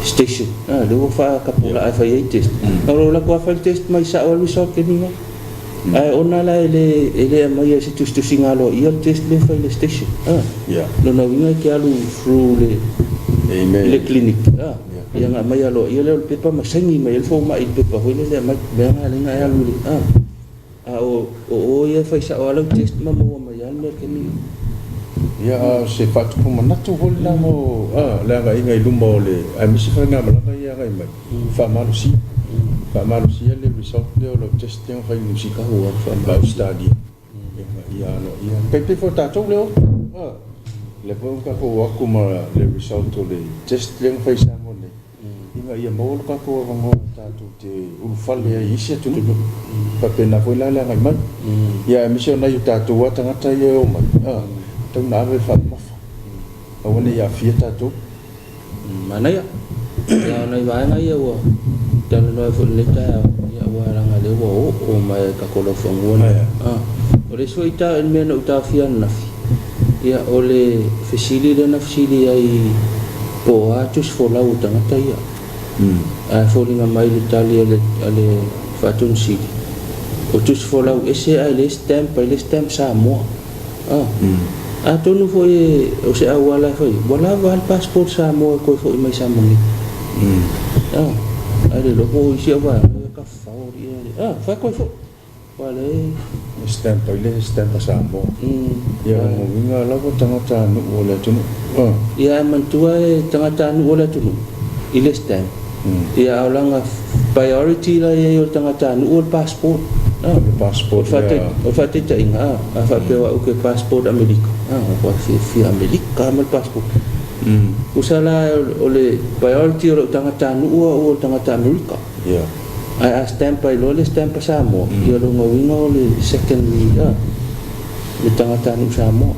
station, a lea ua faatapulaa e fai ai test. Na o lou alu atu lava fai le test mai sao lava le result i le taimi lena. Ae ona la e le e le aumaia i se tusitusiga aloaia le test lea e fai i le station. A. Lona uiga e te alu through le i le clinic a. Ia ona aumai aloaia lea o le pepa ma saini mai ai le fomai i le pepa foi lele e aumai. O le mea lena e ala ai ona e alu i le a. A o o ia e fai sao lava lau test ma maua mai lava le mea i le taimi lena. Ia, a o se faatupu manatu foi lena mo le agaiga i luma o le aemaise faigamalaga ia e agai mai, faamalosia. Faamalosia le result lea o lau test lea na fai i Niu Sila ma Ausetalia ina ia aloaia. E tai pei foi o tatou lea Otto, a, lea foi ua tatou o atu ma le result o le test lea na fai i Samoa nei, ina ia maua lo tatou avanoa tatou te ulufale ai i isi atunuu. Faapena foi la le agai mai. Ia aemaise o nai o tatou lava tagata ia e omai, a, tatau ona ave le faamamafa, aua ne i aafia tatou. Manaia. Ia o nai vaega ia ua talanoa ai foi i lenei taeao, ia aua leaga o lea ua oo mai i tatou laufanua nei. O le isi foi mea na ou taofia ananafi, ia o le fesili lea na fesili ai po o a tusi folau o tagata ia. Ae foliga mai le tali a le Faatonu Sili, o tusi folau ese ae le stamp ai le stamp Samoa. Atonu foi o se auala e fai, ua lava lava le passport Samoa e toe foi mai Samoa nei. Ae le iloa po o isi au vaega ia tafafao alii fai toe foi. Aua o lea e. E stamp ai le stamp a Samoa. Ia o lona uiga lava tagatanuu o le atunuu. Ia ae manatua e tagatanuu o le atunuu i le stamp. Ia a o lana priority la i ai o le tagatanuu o le passport. O le passport lea. O le faataitaiga, a faapea o au ou te passport Amerika, ua fiafia Amerika lava ma le passport. Tusa la o le priority o lou tagatanuu au o le tagata Amerika. Ae a stamp ai loa le stamp a Samoa, ia o lona uiga o le secondary le tagatanuu Samoa.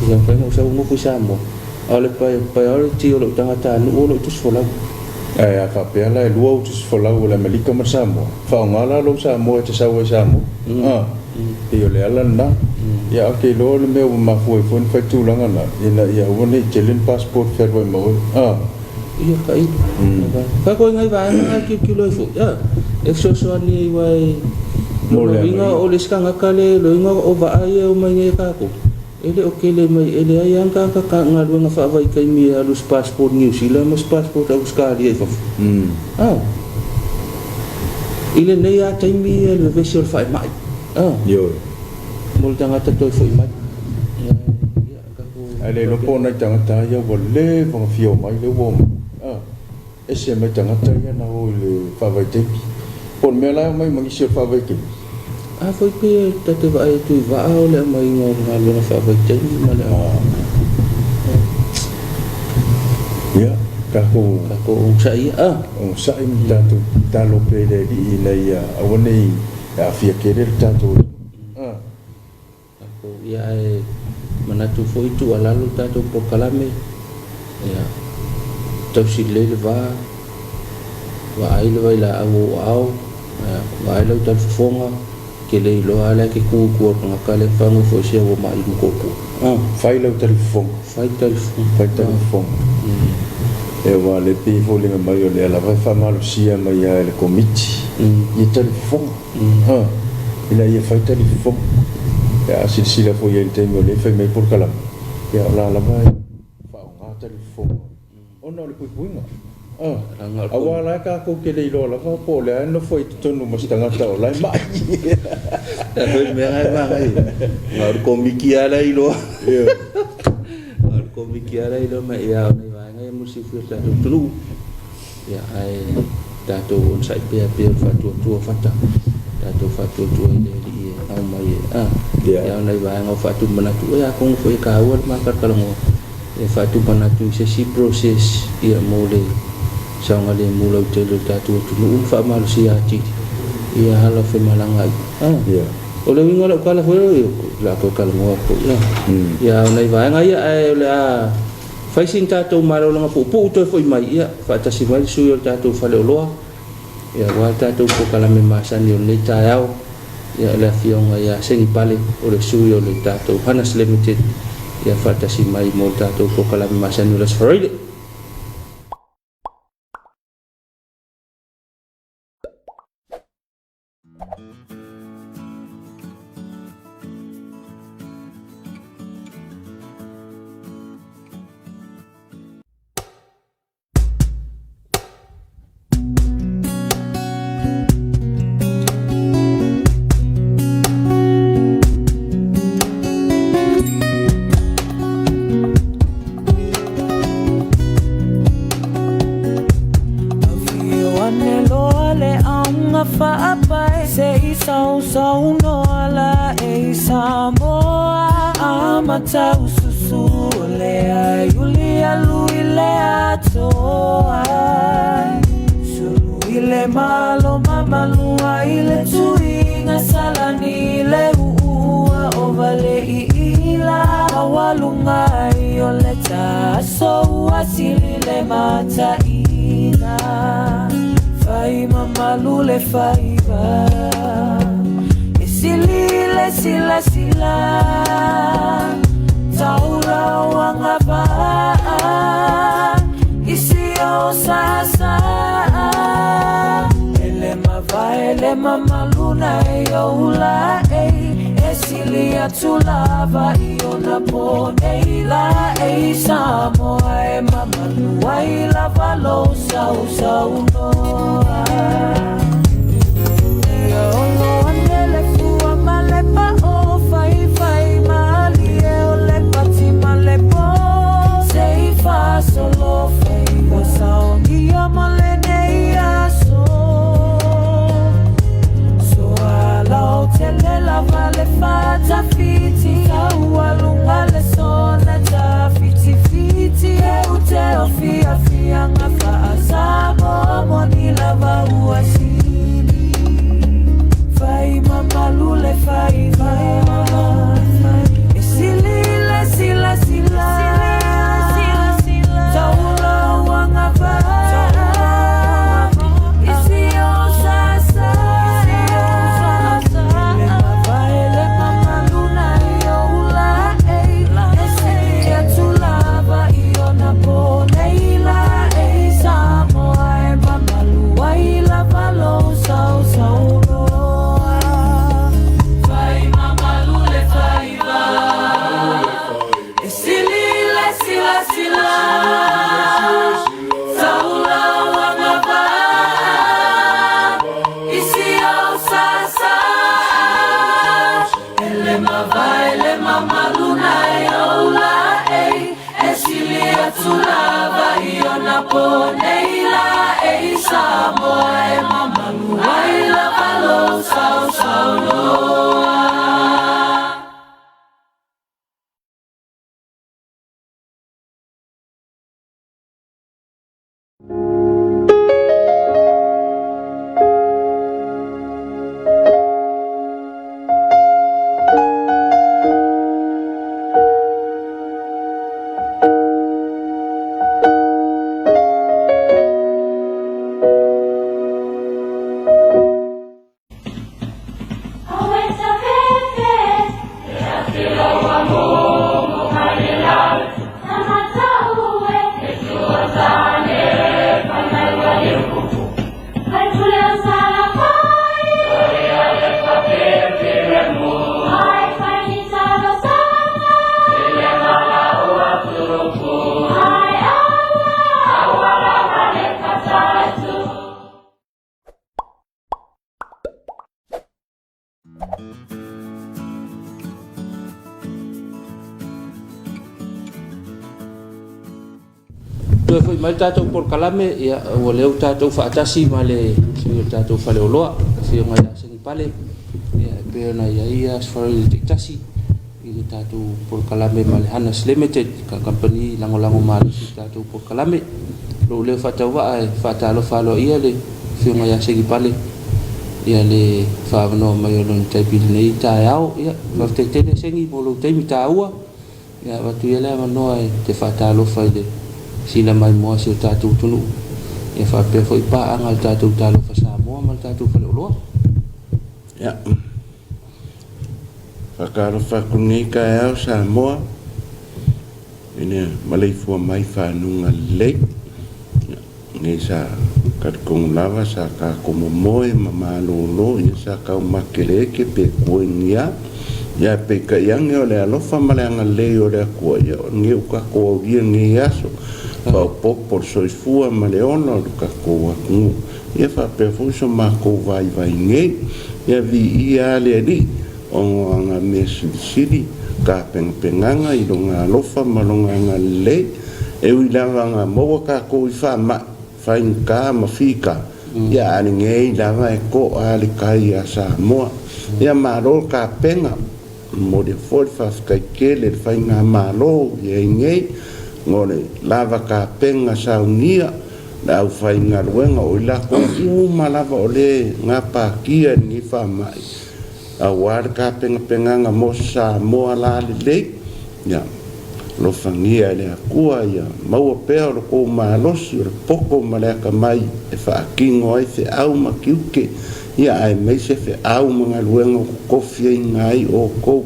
Ia mafai ona ou sau nofo i Samoa, a o le priority o lou tagatanuu o lou tusifolau. Ae a faapea la e lua ou tusifolau o le Amelika ma le Samoa, faaaoga la lou Samoa e te sau ai i Samoa. A, pei o le ala lena. Ia ae ou te iloa o le mea ua mafua ai foi ona fai tulaga na, ina ia aua ne i tele ni passport fealuai ma oe. A. Ia tailo. Fai koe nai vaega na e tilotilo ai foi, a, e fesoasoani ai aua e lona uiga o le isi tagata le loiga o vaa ia e omai nei e tatou, e le o tele mai, e leai lava ni tagata galuega faavaitaimi e alu i se passport Niu Sila ma se passport Ausetalia i fafo. A, i lenei lava taimi ia i le vevesi o le faemai, a, mo le tagata toe foi mai. Ia, Ae le iloa po o nai tagata ia ua leva ona fia omai lea ua omai. A, ese mai tagata ia na o i le faavaitaimi. Po o le mea la e omai ma nisi o le faavaitaimi. A foi pe ta te vaai atu i vaa o le aumaiga o le galuega faavaitaimi ma le. Ia, tatou. Tatou onosai ia. A. Onosai ma tatou tatalo pea i le Alii ina ia aua ne i aafia tele le tatou atunuu. A. Tatou ia ae manatu foi tuualalo le tatou polokalame ia tausi lelei le va, vaai le vailaau o ou aao, vaai lau talifofoga, e te le iloa lava la e te tu i tua o le tagata lea ma faanofo ese ua mai ma toatua. Fai lau talifofoga. Fai le talifofoga. Fai le talifofoga. Aua o lea e pei e foliga mai o lea lava e faamalosia mai lava e le Komiti ia talifofoga. Ina ia fai talifofoga. Pe a silasila foi i ai i le taimi o lea e fai mai ai polokalame, ia o la lava e faaaoga talifofoga ona o le puipuiga. Aua la tatou te le iloa lava po o le a e nofo ai i totonu ma se tagata o la e mai. E foi le mea lena e manaia, na o le Komiti lava la e iloa. Na o le Komiti lava la e iloa mai, ia o nai vaega ia mo le silafia o le tatou atunuu. Ia, ae tatou onosai pea pei o le faatuatua fata, tatou faatuatua i le Alii e ao mai e, a, ia o nai vaega o faatumanatu, ia atonu foi e taua le ma talatalanoa e faatumanatu i se isi process ia mo le saogalemu lautele o le tatou atunuu ma faamalosia atili ia ala o femalagaai. A, o le uiga o lau tala foi, o le a toe talanoa atu foi, a, ia o nai vaega ia, ae o le a. Fai sina tatou malologa puupuu toe foi mai, ia, faatasi mai le sui o le tatou faleoloa, ia, aua le tatou polokalame masani o lenei taeao, ia, le Afioga ia Seni Pale, o le sui o le tatou Hanas Limited, ia, faatasi mai mo le tatou polokalame masani o le Aso Faraile. Afio ane loa le auga faapae se i sausaunoa la e i Samoa amata ususu o lea iuli alu i le atoa sulu i le malo mamalua i le tuiga salani le uua o vale i ila maualuga ai o le taso ua sili le mataina fai mamalu le faiva e sili le silasila taula o agavaa isi o sasa ele mavae le mamalu na e oula ei e sili atu lava i ona po nei la e i Samoa e mamalu ai lava lou sausaunoa. Ia olo ane le fua ma le pao faifai malie o le pati ma le po se i faasolo faiva saogia mo lenei aso. Soa tele lava le fatafiti taualuga le sona tafitifiti e ute o fiafiaga faasamoa moni lava ua sili fai mamalu le faiva e sili le silasila taula o agavaa isi o sasa ele mavae le mamalu na e oula ei e sili atu lava i ona po nei la e i Samoa e mamalu ai lava lou sausaunoa. Fai mamalu le faiva e sili le silasila taula o agavaa isi o sasa ele mavae le mamalu na e oula ei e sili atu lava i ona po nei la e i Samoa e mamalu ai lava lou sausaunoa. Toe foi mai le tatou polokalame, ia, ua lea ua tatou faatasi ma le sui o le tatou faleoloa, Afioga ia Seni Pale, ia, e pei ona i ai Aso Faraile taitasi i le tatou polokalame ma le Hanas Limited, ka kamupani lagolago malosi i le tatou polokalame. Lou leo faatauvaa e faatalofa aloaia le Afioga ia Seni Pale ia le faaavanoa mai o lona taimi i lenei taeao. Ia, faafetai tele Seni mo lou taimi taua. Ia avatu ia le avanoa e te faatalofa i le sila maimoa a si o tatou atunuu, ia faapea foi paaga a le tatou Talofa Samoa ma le tatou Faleoloa. Ia, faatalofa atu lenei taeao Samoa i le maleifua mai i fanuga lelei. Nei sa talitonu lava sa tatou momoe ma malolo, ia sa taumate le eke pe kuenia. Ia peitai ane o le alofa ma le agalelei o le Atua, ia o lenei ua tatou aulia lenei aso, faaopoopo le soifua ma le ola o le tatou atunuu. Ia faapea foi so matou vaivai nei. Ia viia a le Alii ona o ana mea silisili, tapenapenaga i Lona alofa ma Lona agalelei. E ui lava na maua tatou i faamai, faigata ma fita, ia a lenei lava e to'a le tai ia Samoa. Ia malo le tapena, momoli atu foi le faafetai tele i le faigamalo i ai nei mo le lava tapena saunia le aufaigaluega, o i latou uma lava o le gapatia i lenei faamai aua le tapenapenaga mo Samoa lalelei. Ia alofagia e le Atua ia maua pea o lo tou malosi o le poto ma le atamai e faatino ai feau ma tiute, ia aemaise feau ma galuega o totofiaina ai outou.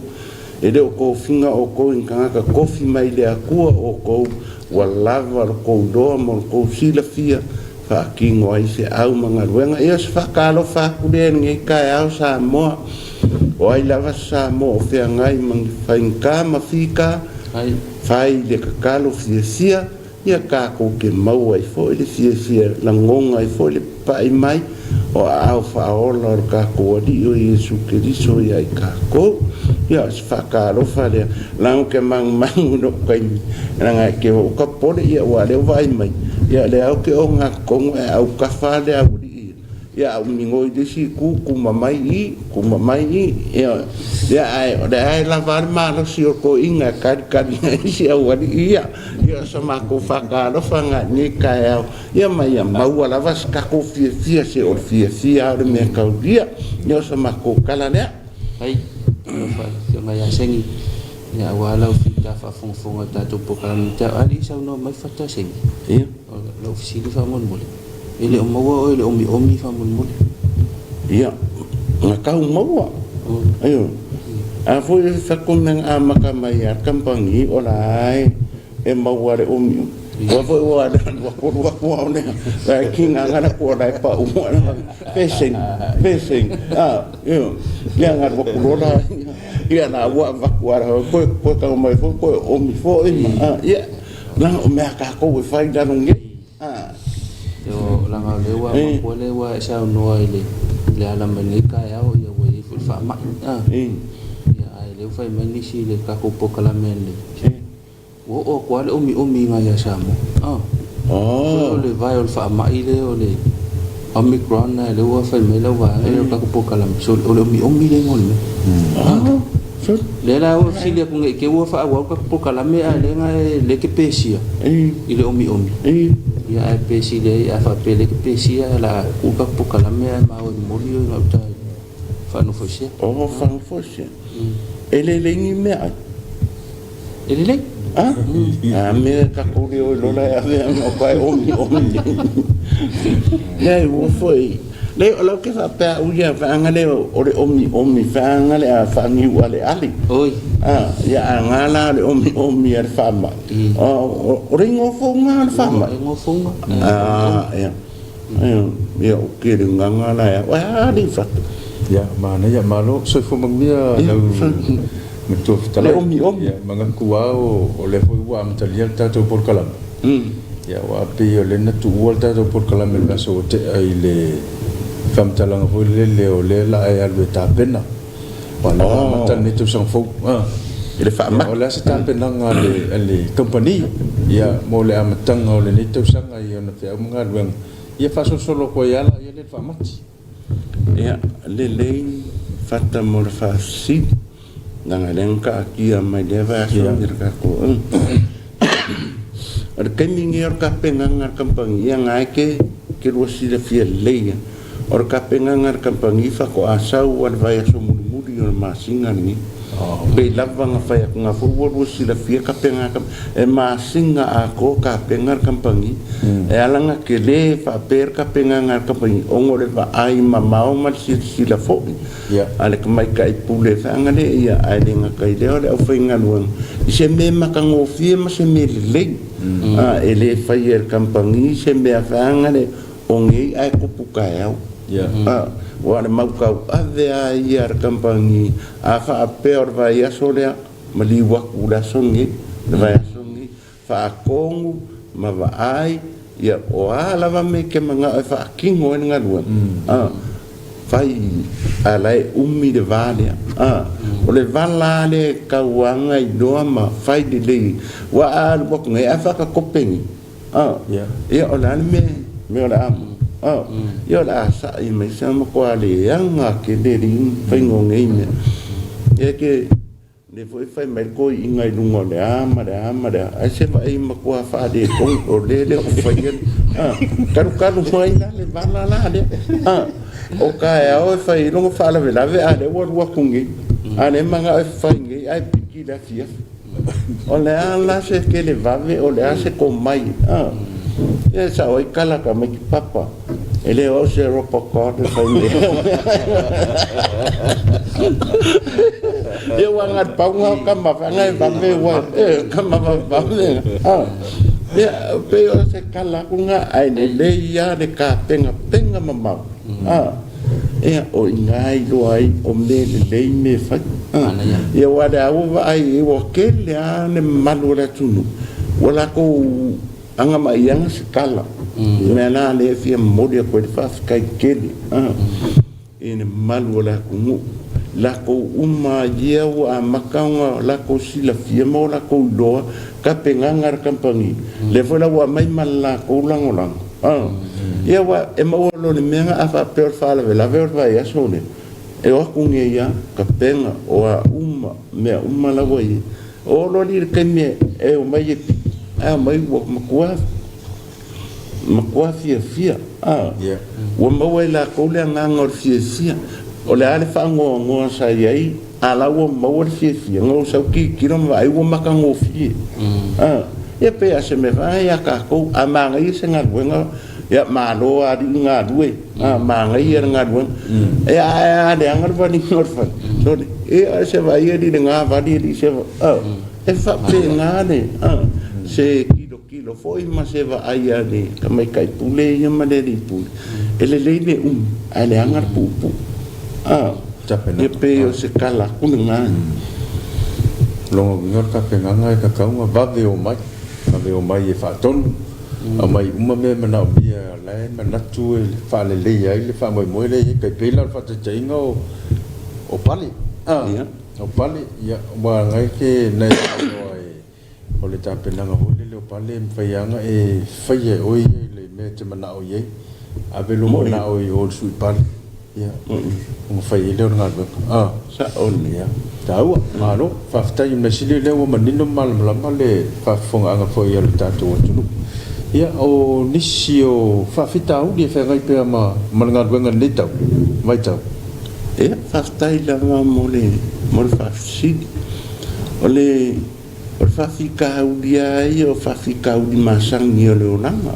E le o tofiga outou i ni tagata tofi mai le Atua outou, ua lava lo tou iloa ma lo tou silafia faatino ai feau ma galuega. Ia o se faatalofa atu lea i lenei taeao Samoa. O ai lava se Samoa o feagai ma ni faigata ma fita, fai le tatalo fiafia, ia tatou te maua ai foi le fiafia, lagona ai foi le papai mai o aao faaola o le tatou Alii o Iesu Keriso ia i tatou. Ia o se faatalofa lea, leaga ou te manumanu i lou taimi, leaga e te oo ka popole, ia ua lea ua vaai mai, ia lea ou te ogatotonu ae autafa le aualii ia. Ia a umi ngoi le isi itu, kuma mai i, kuma mai i, ia, ia ae o lea e lava a le malosi o toeaiina e talitali ai si aualii ia. Ia o sa matou faatalofa lena i lenei taeao, ia ma ia maua lava se tatou fiafia, se o le fiafia lava o le mea taulia. Ia o sa matou tala lea. Ai, alofa i le Afioga ia Seni, ia aua lau fita faafogafoga i le tatou polokalame. A o le i saunoa mai Fata Seni, Ia. O lau fesili faamolemole, e le o maua oe i le omiomi faamolemole? Ia, na tau maua. Aio. A foi e fako mea na amata mai a le kamupani o la e e maua le omiomi. Ua foi ua le ua kolu atu au lea. La e kinga ngana ko la e pa u peseng peseng. Ah, io. Ia nga ua kulola. Ia na ua vaku ara ko ko tau mai foi ko omi foi ma. Ah, ia. Leaga o mea a tatou e fai i lalo nei. Io, leaga o lea ua maua lea ua e saunoa i le le ala mai lenei taeao, ia ua i ai foi le faamai. Ia, ae o lea ua fai mai nisi i le tatou polokalame ananei, ua oo atu lava le omiomi i ina ia Samoa. Foi o le vae o le faamai lea o le Omicron, ae o lea ua fai mai lau vaega lea o le tatou polokalame, so o le omiomi lea mo le mea. Lea la ua fesili atu nei te i ua faaauau le tatou polokalame ae lea na lea e te pesia i le omiomi. Ia ae pe sili ai a faapea lea e te pesia o le a tuu le tatou polokalame ae ma o e momoli oe gauta i Faanofoesea. Oh, Faanofoesea. E lelei ni meaai. E lelei. A? A mea tatou le o i lola e ave ana o pae omiomi. Leai ua foi. Le o lau ke faapea au ia vaega lea o le omiomi vaega le a faaniu aleale. Oi. A, ia a ngā la o le omiomi a le faamai. O le igoa fouga o le faamai. Igoa fouga. A, ia. Ia o ke le nganga la ia. Wa ali fatu. Ia, manaia, malo, soifua manuia lau matua fetalai. Le omiomi. Ia, manatu lava o lea foi ua amatalia le tatou polokalame. Ia, aua pei o lea na tuua le tatou polokalame i le vaiaso ua tea i le faamatalaga foi lele o lea o le a e alu e tapena. Aua o lea ua amata lenei tausaga fou. I le faamai. Ia, o le a se tapenaga a le kamupani ia mo le amataga o lenei tausaga i ona feau ma galuega, ia faasolosolo atu ai lava laia lea i le faamati. Ia, lelei fata mo le faafesili, leaga o lea na taatia mai lea vaiaso i le tatou. O le taimi lenei o le tapenaga a le kamupani, ia na e te lua silafia lelei lava. O le tapenaga a le kamupani faatoa sau lava i le vaiaso mulimuli o le masina lenei. Pei lava na fai atu na foi ua lua silafia kapega a e masina atoa kapega le kamupani. E ala ona tele faapea le kapenaga a le kamupani ona o le vaai mamao ma le silasila foi a le tamaitai pule feaga lea ia, ae le gata i lea o le aufaigaluega i se mea matagofie ma se mea lelei. E le faia e le kamupani se mea feaga lea o nei ae tupu taeao. Ua le mautauave lava ia a le kamupani a faapea o le vaiaso lea maliu atu le aso lenei, le vaiaso lenei, faatonu ma vaai ia o a lava mea e te manao e faatino ai le galuega, fai a la e umi le va lea. O le vala lava lea e tau aga iloa ma fai lelei, aua a alu atu nei ae faatatope nei, ia o le a le mea o le a maua? Ia o le a sa'i mai se matua leaga tele le faiga o nei mea. Ia ke lea foi e fai mai le toeaina i luga o le a ma le a ma le a, ae se vaai matua faaletonu o lea le o faia, talu talu mai la le vala la lea. O taeao e fai ai lona faalavelave, a lea ua alu atu nei, a lea e manao e fai nei ae piki i le afiafi. O le a la se televave, o le a se tomai? Ia e sao ai tala tamaiti papa, e le o au se robocop e fai mai. Ia ua agai pau nga o tama feaga e vave ua e tama vavave. Ia pei o se tala atu nga ae lelei lava le tapenapena mamao. Ia o i ina e iloa ai o mea lelei mea e fai. Ia aua o lea ua vaai i ai ua tele lava le mamalu o le atunuu ua latou agamaiaga se tala. O le mea la lea e fia momoli atu ai le faafetai tele i le mamalu o le atunuu, latou uma ia ua amata ona latou silafia ma o latou iloa tapenaga a le kamupani. Lea foi la ua aumai ma le latou lagolago. Ia aua e maua loa i le mea na a faapea o le faalavelave o le vaiaso lea, e o atu nei lava tapena o a uma mea uma la ua i ai. Oo loa lea i le taimi e omai e piki, ae omai ua matua matua fiafia. Ua maua e latou le agaga o le fiafia. O le a le faanoanoa sa i ai, a la ua maua le fiafia, na ou sau tilotilo ma vaai ua matagofie. Ia pei lava o se mea foi lea ia tatou, a manaia se galuega, ia malo lava alii galue, manaia le galuega. Ia ae a leaga le valiga o le fale, sole, ia se vaai alii i lena vali alii se e faapena le se tilotilo foi ma se vaai a le tamaitai pule ia ma le alii pule, e lelei le umi ae leaga le puupuu. Ia pei o se tala atu lena. Lona uiga o le tapenaga e tatau ona vave omai, vave omai e faatonu, aumai uma mea e manaomia la e manatu e faaleleia ai le faamoemoe lea e i ai. Tai pei la o le faataitaiga o pale, o pale, ia, aua na e te iloa e O le tapenaga foi lele o pale e mafai lava ona e faia e oe ia i le mea e te manao i ai. Ave lou manao i o i le sui pale, ia, ona fai ai lea o le galuega. A. Sao lelei. Ia, taua. Malo. Faafetai. O le mea sili o lea ua manino ma malamalama le faafofogaaga foi a le tatou atunuu. Ia, o nisi o faafitauli e feagai pea ma le galuega i lenei tau, vaitau. Ia, faafetai lava mo le faafesili. O le O le faafitauli lava ia o faafitauli masani o le olaga.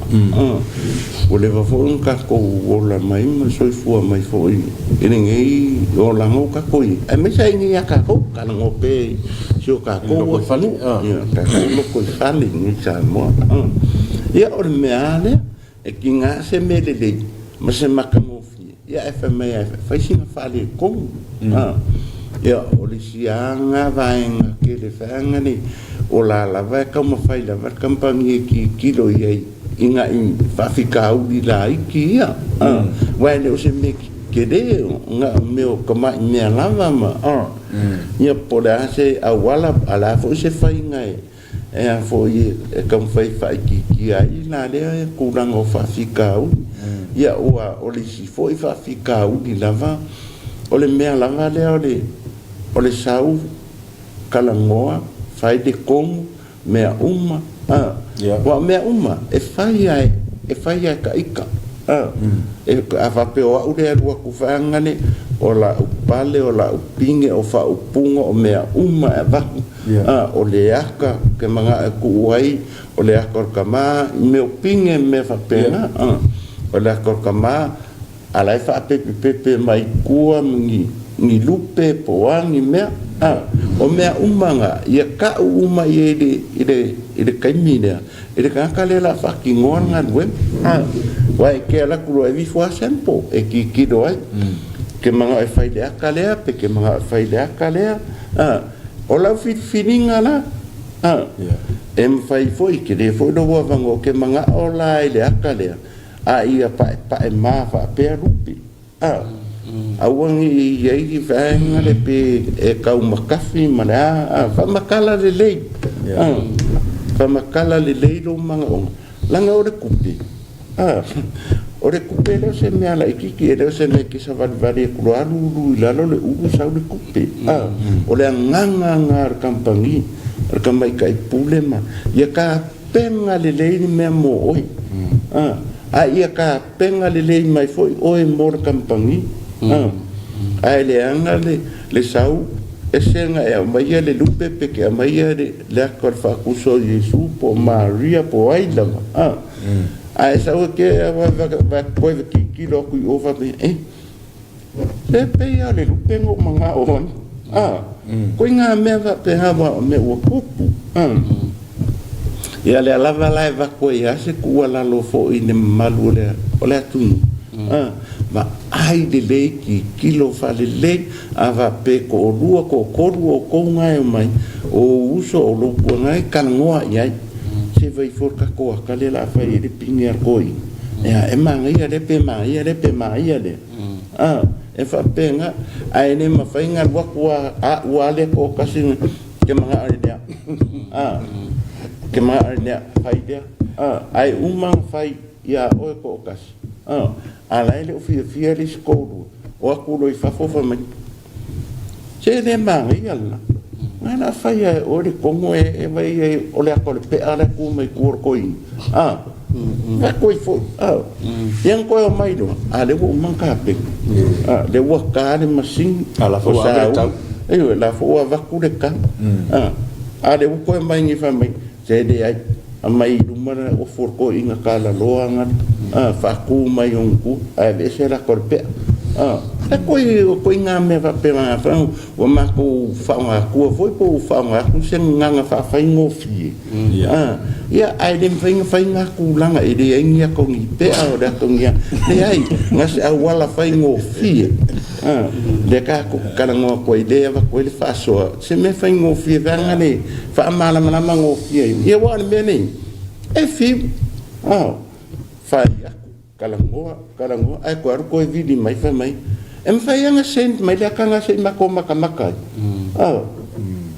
Ua leva foi ona tatou ola mai ma soifua mai foi i lenei olaga ua tatou i ai, aemaise lava i inei ia tatou, talanoa pea i si o tatou atunuu, ia tatou lotoifale i inei i Samoa. Ia o le mea lava lea, e tiga se mea lelei ma se matagofie, ia ae fai mai lava e fai sina faaletonu. Ia o le isi lava lena vaega tele feaga nei, o la lava e taumafai lava le kamupani e tilotilo i ai i nai faafitauli laiti ia, aua e le o se mea tele, na o mea o tamai mea lava ma, ia po o le a se auala, a o le a foi se faiga e E a foi e taumafai e faaitiitia ai la lea tulaga o faafitauli. Ia ua o le isi foi faafitauli lava, o le mea lava lea o le o le sau talanoa, fai le tonu, mea uma, a. Aua o mea uma e fai lava e fai lava e ta ita, a. E a faapea o au lea e alu atu vaega le o la'u pale, o la'u pige, o faaupuga, o mea uma e avatu, a, o le aka ou te mana'o e tu'u ai, o le aka o le tamā, i mea o pige ma mea faapena, a, o le aka o le tamā, a la e faapepepepe mai tua ma ni, ni lupe po o a ni mea, a, o mea uma na, ia ta'u uma i ai i le, i le, i le taimi lea, i le tagata lea o le a faatinoa le galuega. A, aua e te alu atu loa e alu ifo lava sample e tilotilo ai, e te manao e fai i le ata lea pe te manao e fai i le ata lea. A, o lau filifiliga la, a, e mafai foi, tele foi lou avanoa, ou te manao la i le ata lea, a ia paepae ma faapea lupe. A, aua ne i i ai ni vaega le pe e taumatafi ma le a, a, faamatala lelei, a, faamatala lelei lou manaoga, leaga o le tupe, a, o le tupe e le o se mea laitiiti, e le o se mea e te savalivali atu loa lulu i lalo le ulu sau le tupe, a, o le agaga lena o le kamupani, o le tamaitai pule ma, ia tapena lelei le mea mo oe, a, a ia tapena lelei mai foi oe mo le kamupani, a, ae leaga le, le sau ese na e aumaia le lupe pe te aumaia le, le ata o le faatuso o Iesu po o Maria po o ai lava, a, ae sau e te toe tilotilo atu i o faapea, e, se pei lava o le lupe na ou manao ai, a, koe ngā mea faapena aua o mea ua tupu, a. Ia lea lava la e avatu ai lava se tuualalo foi i le mamalu o le, o le atunuu, a, vaai lelei, tilotilo faalelei, a faapea e toalua, toatolu outou na e omai, o ou uso, o lou tuanai, talanoa i ai, se fai foi le tatou ata lea o le a fai ai le pine a le toeaina, ia, e manaia lea pe manaia lea pe manaia lea, a, e faapena, ae le mafai ona alu atu lava au lava lea toatasi te manao i lea, a, te manao i lea, fai lea, a, ae uma ona fai iā oe toatasi, a, a la e le o fiafia le isi toalua, o atu loa i fafo fai mai, se le manaia lena, na o le a fai lava e oe le togo e, e vai ai o le ata o le pe'a la e tu mai tua o le toeaina, a, fai atu ai foi, a, ia na toe omai loa, a lea ua uma ona tapena, a, lea ua ta le masini, A la foi ua ave le tau. Ioe, la foi ua avatu le tau, a, a lea ua toe omai nei fai mai, se leai, aumai i luma le ofu o le toeaina talaloa na, a, faatu mai ona tua, ae aveese le ata o le pe'a, a, e toe, o ituaiga mea faapena ua matou faaaoga atua foi po ua faaaoga atu se gagana faafaigofie, a, ia, ae le mafai ona fai na tulaga, e leai ni ata o ni pea, o le ata o ni a, leai, na se auala faigofie, a, lea tatou te talanoa atu ai, lea e avatu ai le faasoa, se mea faigofie vaega le faamalamalama gofie ai. Ia aua o le mea lenei, e fiu, a, fai atu, talanoa, talanoa, ae toe alu toe vili mai fai mai, e mafai lava ona send mai le ata lena se i matou matamata ai. A,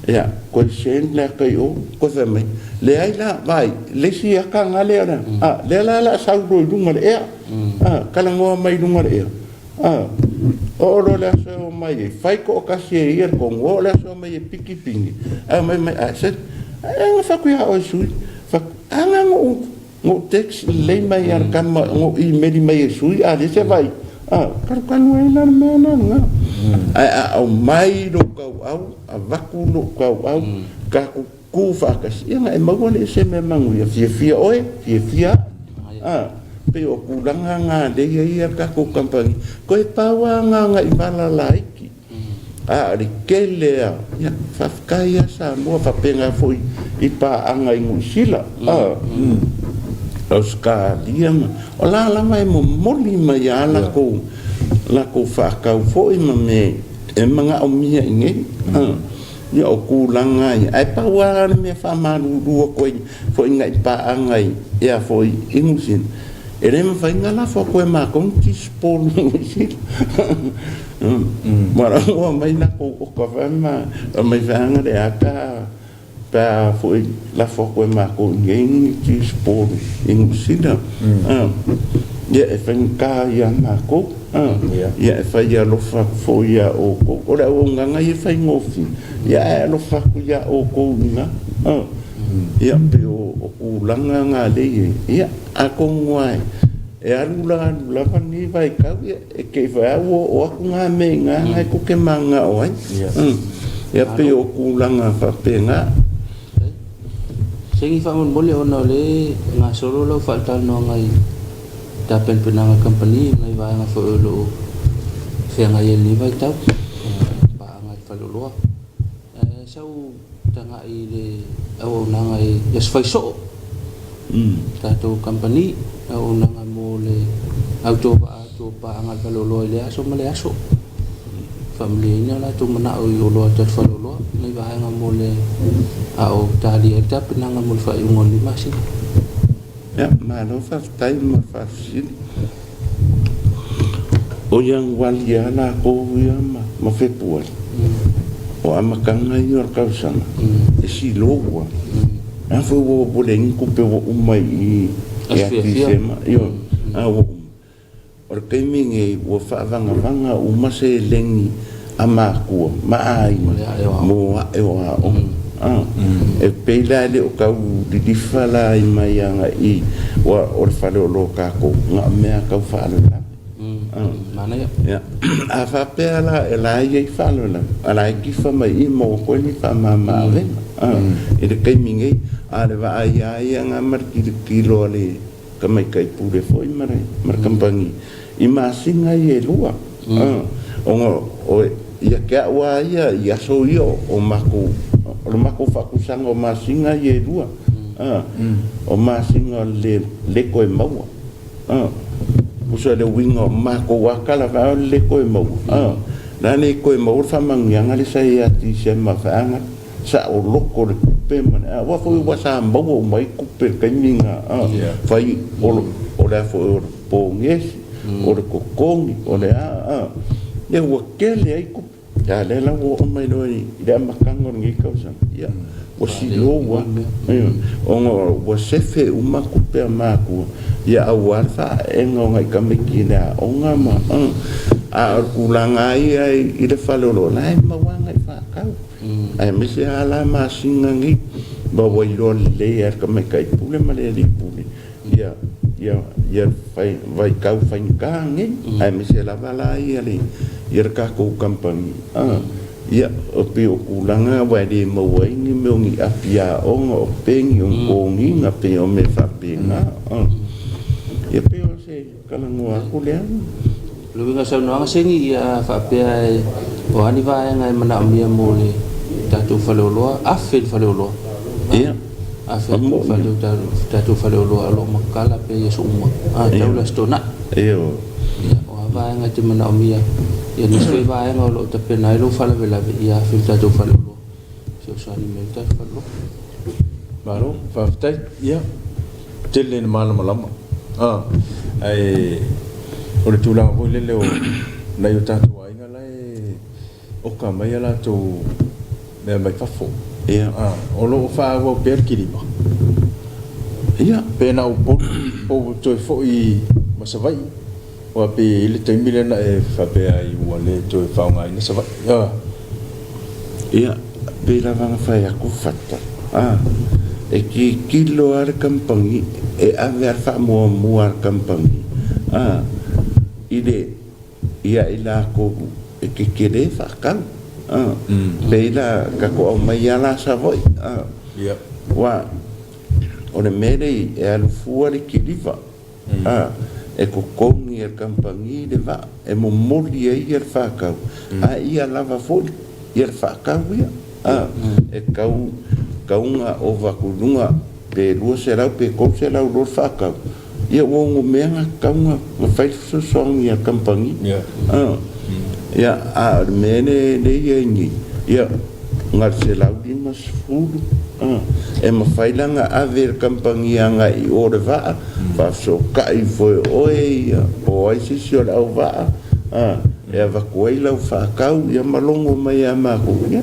ia, toe send le ata i o, toe fai mai, leai la, vaai, le isi ata lena lea, a, lea la o le a sau loa i luga o le ea, a, talanoa mai i luga o le ea. A, oo loa le aso e omai ai, fai toatasi e ia le tonu, oo le aso e omai e piki pine, ae omai mai, ae se, ae na fai atu ia oe sui, fai atu, a na na ou text lelei mai ia le tama, na ou email mai e sui, a lea se vai, a, talukanu ai la le mea lena lena. Ae a aumai lou tauau, avatu lou tauau, tatou tu faatasi, ia ona e maua lea o se mea manuia, fiafia oe, fiafia au. A, pei o tulaga na lea e i ai le tatou kamupani, toe pau lava na o nai vala laiti. A o le tele lava, ia, faafetai lava Samoa, faapena foi i paaga i Niu Sila, a, Ausetalia ma, o la lava e momoli mai lava latou, latou faatau foi ma mea e manaomia i inei. A. Ia o tulaga ia, ae pau lava le mea faamalulu atu ai foi nai paaga i ea foi i Niu Sila, e le mafai ona lafo atu e matou ni tisipolu i Niu Sila. Ua aumai latou oka foi ma aumai vaega le ata pe a foi lafo atu e matou i inei ni tisipolu i Niu Sila. Ia e faigata ia matou. Ia e fai alofa atu foi iā outou. O le auaunaga ia e faigofie, ia ae alofa atu iā outou i ina. Ia pei o tulaga na lea e i ai. Ia atonu lava E alu la alu lava lenei vaitau, ia, e te i fai lava ua oo atu na mea i ina na e tou te mananao ai. Ia pei o tulaga faapena. Segi faamolemole ona o lea e gasolo lau faatalanoaga i tapenapenaga a le kamupani ma nai vaega foi o lo o feagai ai i lenei vaitau, paaga i le faleoloa. Ae sau tagai i le auaunaga i aso fai soo, tatou kamupani, auaunaga mo le autovaa atu o paaga a le faleoloa i lea aso ma lea aso. Faamalieina o latou manao i oloa a le tatou faleoloa, nai vaega mo le a o talia ai le tapenaga mo le faaiuga o lenei masina. Ia, malo faafetai mo le faafesili. O Ianuali lava latou ia ma Fepuari, o amataga ia o le tausaga, e silou lava. A foi ua leai ni tupe ua uma i i ia Tesema, ioe, a ua uma. O le taimi lenei ua faavagavaga uma seleni a matua ma aiga mo ae o aoga. E pei la e le o tau lilifa la i mai agai aua o le faleoloa o tatou na o mea tau faalavelave. A faapea la o la e i ai faalavelave, a o la e tifa mai i i maua atu ai ni faamama avega i le taimi nei. A o le vaai lava ia na ma le tilotilo a le tamaitai pule foi ma le kamupani i masina ia e lua, ona o ia te au lava ia i aso ia o matou, o le matou faatusaga o masina ia e lua, o masina o le le toe maua, tusa le uiga o matou lava tala foi o le le toe maua, o le a le toe maua le faamanuiaga lea sa ia Tesema feaga. Saoloto le tupe ma le aua foi ua sa maua uma ai tupe i le taimi na fai o le a foi o le pogesi, o le totogi, o le a a ia ua tele ai tupe. A o lea la ua oo mai loa i le amataga o lenei tausaga, ia ua silou lava ona ua sefe uma tupe a matua ia aua le faaeega o nai tamaiti i le aoga ma a o le tulaga lava ia i le faleoloa, o la e maua lava nai faatau. Aemaise lava la masina nei, ma ua iloa lelei e le tamaitai pule ma le alii pule ia ia ia vaitau faigata nei, aemaise lava la ia le ia le tatou kamupani. Ia, e pei o tulaga aua e le maua ai ni mea o ni api aoga, o peni, o ni toniga, pei o mea faapena. Ia pei o se talanoa atu lea. O le uiga o le saunoaga Seni, ia faapea e o a ni vaega e manaomia mo le tatou faleoloa, afe i le faleoloa. Ia. Afe atu i le tatou faleoloa o lo o matala pea i aso uma. A, tau le Aso Toonai. Ia. Ia, o a vaega e te manaomia, ia nisi foi vaega o lo o tapena ai lou faalavelave, ia afe i le tatou faleoloa. Fesoasoani mai ai le tatou faleoloa. Malo, faafetai. Ia, tele ina malamalama. A, ae o le tulaga foi lele o nai o tatou aiga la e oka mai a latou mea mai fafo. Ia. A, o lo o faaauau pea le kilima. Ia. Pe na o Upolu po ua toe foi ma Savaii. Aua pei e i ai le taimi lea na e faapea ai ua le toe faaaogaina Savaii. A. Ia, pei lava na fai atu Fata, a, e tilotilo lava le kamupani, e ave lava le faamuamua a le kamupani, a, i le, ia i latou e tetele faatau, a. Pei la tatou aumai lava la Savaii, a. Ia. Aua o le mea lea e alu fua le kiliva, A, e totogi e le kamupani le vaa e momoli ai le faatau, a ia lava foi le faatau ia. A, e tau tauga ova atu i luga pe 200 pe 300 loa le faatau, ia ua onomea na tatau na fai le fesoasoani a le kamupani. A, ia, a o le mea lea e i ai nei, ia, na o le 150, e mafai la ona ave e le kamupani agai i o le vaa, faafesootai ifo e oe ia, po o ai se isi o le auvaa, e avatu ai lau faatau, ia ma logo mai ia matou, ia,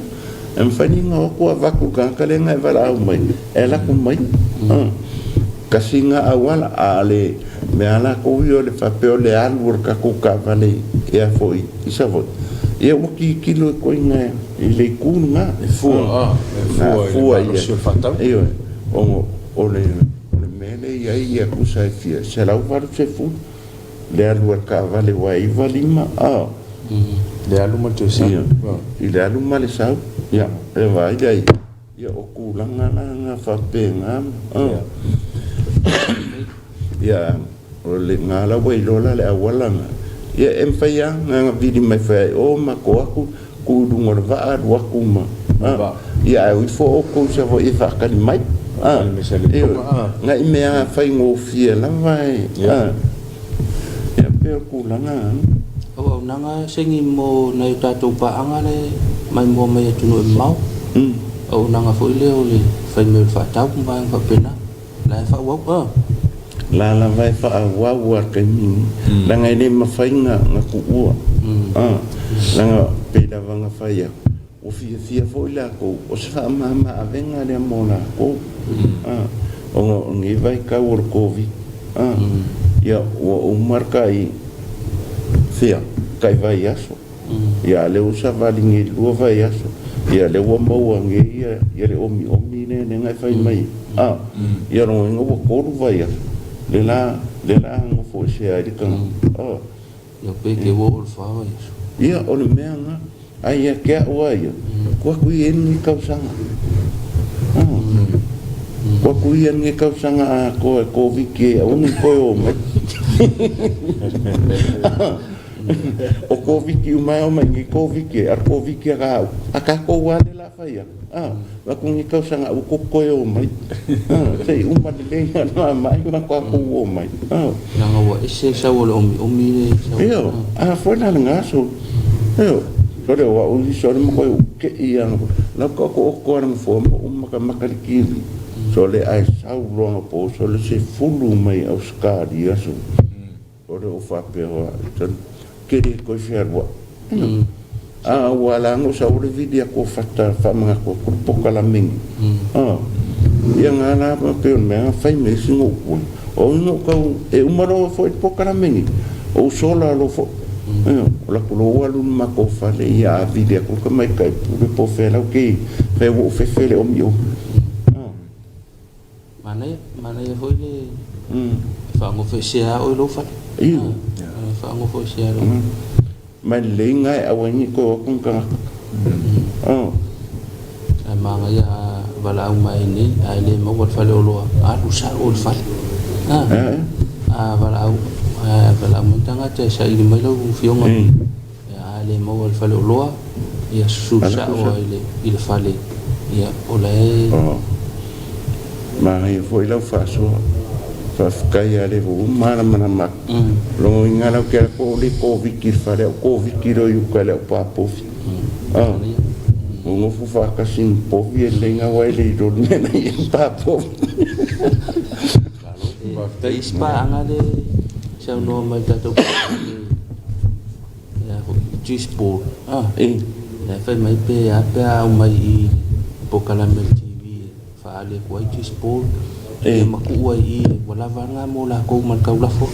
e mafai ona o atu avatu i le tagata lea na e valaau mai, e alu atu mai. Tasi lena auala, a o le mea lava latou ia o le faapea o le alu o le tatou taavale ea foi i Savaii, ia ua tilotilo i koina i le itu lena. E fua, a, e fua i le malosi o le faatau. Ioe, ona o le mea lea e i ai ia tusa e fia 180 le alu a le taavale ua e 95 a. Le alu ma le toe sau. Ia, i le alu ma le sau. Ia, e vaai lea i ia o tulaga la na faapena. Ia, o le gā la ua iloa la le auala na. Ia, e mafai lava na vili mai foi ai o ma to atu, tu i luga o le vaa alu atu ma. Ia, ae o ifo outou i Savaii e faatali mai. Nai mea faigofie lava e. Ia, pei o le tulaga lena. Auaunaga segi mo nai o tatou paaga le maimoa mai atunuu e mamao. Auaunaga foi lea o le fai mai o le faatau ma vaega faapena. La e faaauau a. La lava e faaauau a le taimi lenei, leaga e le mafai na tuua, leaga pei lava na fai atu, ua fiafia foi latou, o se faamama avega lea mo latou, ona o lenei vaitau o le Koviti, ia ua uma le tai fia, tai vaiaso. Ia a lea ua savali nei i le 2 vaiaso, ia lea ua maua nei ia le omiomi lea na e fai mai ai. Ia lona uiga ua 3 vaiaso le la le la nofoesea ai le tagata. Ia pe ke ua oo i le 4 vaiaso. Ia o le mea lena. Ae ia te au lava ia, tuu atu ia i lenei tausaga. Tuu atu ia lenei tausaga atoa e Koviti ai aua ne i toe o mai. O Koviti uma e omai nei Koviti e, a o le Koviti a ka a tatou lava lea o le a fai atu, a, avatu lenei tausaga aua tou te toe omai, a, se i uma lelei ona mamai ma tatou omai, a. Leaga ua ese le sau o le omiomi le sau. Ioe, a foi la lena aso, ioe, sole o au isi sole ma koe uke'i ana, lau ka oko oko ana nofoa ma ou matamata i le TV, sole ae sau loa na po sole 10 mai Ausetalia sole. O le ou faapea oa, ke le toe fealuai. A ua ala ona ou sau o le vili atu o fata faamanatu atu le polokalame nei. Ia na la pei o le mea na fai mai ai sina upu ai. O ai na ou tau, e uma loa foi le polokalame nei, ou sola loa foi. O la ku loa alu i le matou fale ia a vili atu le tamaitai pule po o fea la ou te fai ua ou fefe i le omiomi. Manaia, manaia foi le faagofo esea oe lou fale. Ioe. Faagofo esea lou. Ma e lelei lena e aua ai ne i toe o atu ni tagata. Ae manaia a valaau mai nei ae le maua le faleoloa, alu sao i le fale. A valaau, a valaau mai le tagata e saili mai lau afioga, a le maua le faleoloa, ia susu sao i le i le fale, ia o la e. Manaia foi lau faasoa. Faafetai lava le ua malamalama atu. Logoina lau ke ala ko le Koviti i le fale, au Koviti loa i uka i le au papovi. Nonofo faatasi ma povi e lelei na aua e le iloa le mea na i ai papovi. E i ai si paaga le saunoa mai i le tatou le a foi juice board la e fai mai pe a pe a aumai i polokalame a le TV e faaali atu ai juice board ia ma tuu ai i ua lava lena mo latou ma le taulafo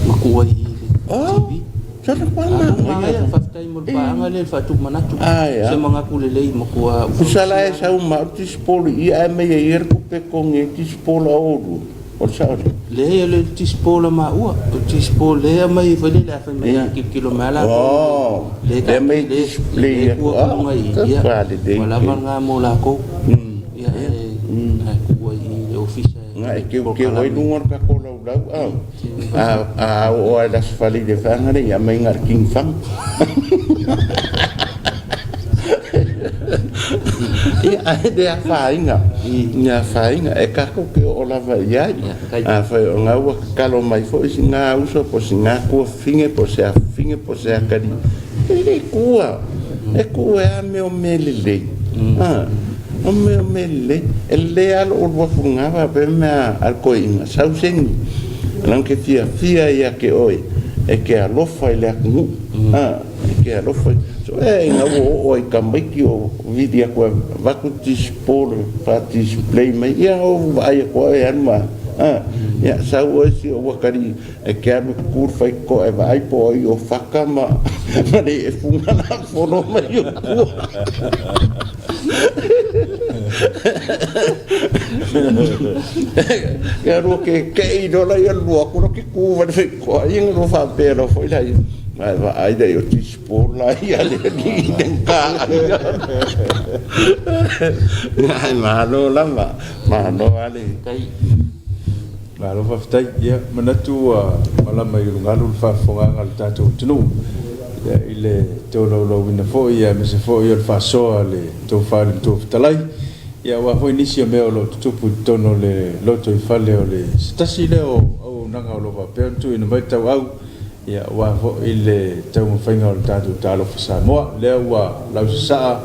ma tuu ai i le TV. Manaia, faafetai mo le paaga lea i le faatumanatu se manatu lelei matua ou Tusa la e fausia. sau ma au tisipolu i ae mai ai ia le tupe togi ai tisipola o oulua. O le sao lea? Leai, o le tisipola maua, o le tisipol lea e aumai foi lele a fai mai a tilotilo mai a latou lea Lea mai lea display e atu tua ah atu luga i ia pa lelei ua lava lena mo latou ia ae tuu ai i le ofisa Nga e e keukeu ai polokalame. luga o le tatou laulau a a oo lava i le aso fale i le vaega lea, ia aumai na o le king fang. Ia ae le afaina, le afaina e tatou te oo lava i ai. Afai o lena ua tatalo mai foi sina uso po o sina tuafafine po o se afafine po o se atalii, e le tuua, e tuu e a mea o mea lelei. O mea o mea lelei, e lelei lava lou alu atu i lena faapea mea a le toeaina, sau seni, leaga te fiafia ia te oe e te alofa i le atunuu. E te alofa i. So e ina ua oo ai i tamaiti o vili atu e avatu display, fa-display mai, ia ou vaai atu au e alu ma, ia sau oe si ou atalii e te alu e tutu le faitotoa e vaai po o ai o faka ma le iefuga la fono mai o tua. Ia lua keke'i lola ia lua aku la ke ku ma le feikoa'i ona lua faapea loa foi laia, ae vaai laia o tisipola ia le alii i le ga'aia. Ae malo lava, malo a le. Malo faafetai. Ia, manatu ua malama i ulugalu le faafofogaaga a le tatou atunuu i le tolaulauina foi aemaise foi o le faasoa a le Tofa i le Matua Fetalai, aua foi nisi o mea o lo o tutupu i totonu o le lotoifale o le se tasi lea o auaunaga o lo o faapea ona tuuina mai le tauau aua foi le taumafaiga o le tatou Talofa Samoa. Lea ua lausasaa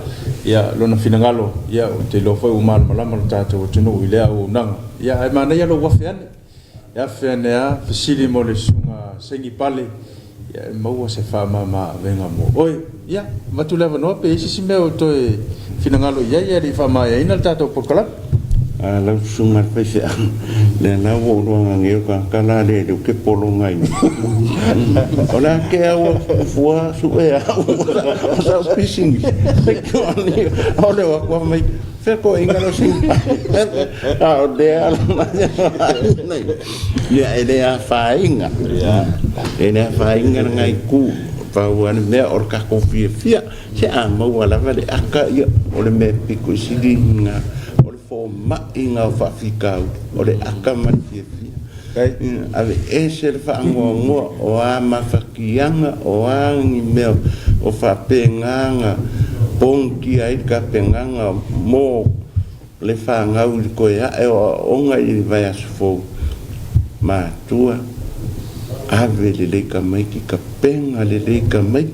lona finagalo, ou te iloa foi ua malamalama le tatou atunuu i lea auaunaga. Ae manaia lou afe ane, e afe ane lava fesili mo le Susuga Saini Pale e maua se faamama-avega mo oe. Ia, avatu le avanoa pe i ai se isi mea o toe finagalo i ai ae le i faamaeaina le tatou polokalame. A lau susuga i le faifeau, lea la ua ou iloa gageu tagata la le leu ke pologa i O le a ke au fua sue au o sau pisinisi. O le o atu mai fea ko inga lo sing. A o lea ia e le afaina. E le afaina ngai ku pau a le mea o le tatou fiafia se a maua lava le aka ia o le mea pito i sili ga o le foma'i ga o faafitauli o le aka ma le fiafia. Ave ese le faagoagoa o a mafatiaga o a ni mea o faapegaga pogitia ai le tapenaga mo le fanau i le toe a'e o aoaoga i le vaiaso fou. Matua ave lelei tamaiti, tapena lelei tamaiti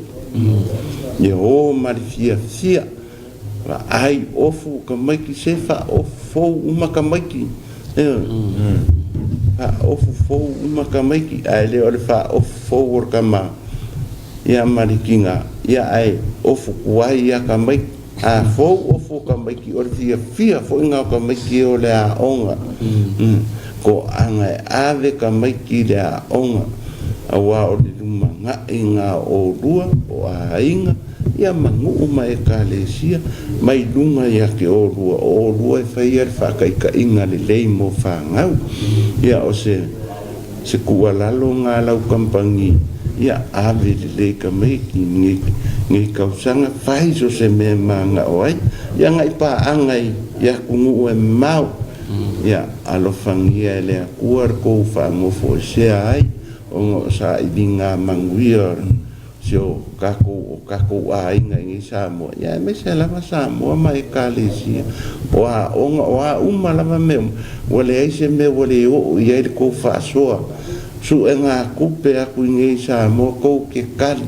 ia o ma le fiafia vaai ofu tamaiti se faaofu fou uma tamaiti, faaofu fou uma tamaiti, ae le o le faaofu fou o le tama ia ma le tinā ia ae ofu tuai ia tamaiti. A fou ofu o tamaiti o le fiafia foi na o tamaiti e o le aoga. Toaga e ave tamaiti i le aoga auā o le lumana'i na o olua o aiga ia ma nuu ma ekalesia mai luga ia te olua o olua e faia le faataita'iga lelei mo fanau. Ia o se se tuualalo ga lau kamupani ia ave lelei tamaiti nei nei tausaga fai so se mea e maga'o ai ia aga'i paaga i atunuu e mamao. Ia alofagia e le Atua le tou faagofoesea ai ona o sailiga manuia si o tatou o tatou aiga i nei Samoa ia aemaise lava Samoa ma Ekalesia o aoga o a uma lava mea uma ua leai se mea ua le oo i ai le tou faasoa suegatupe atu i nei Samoa tou te tali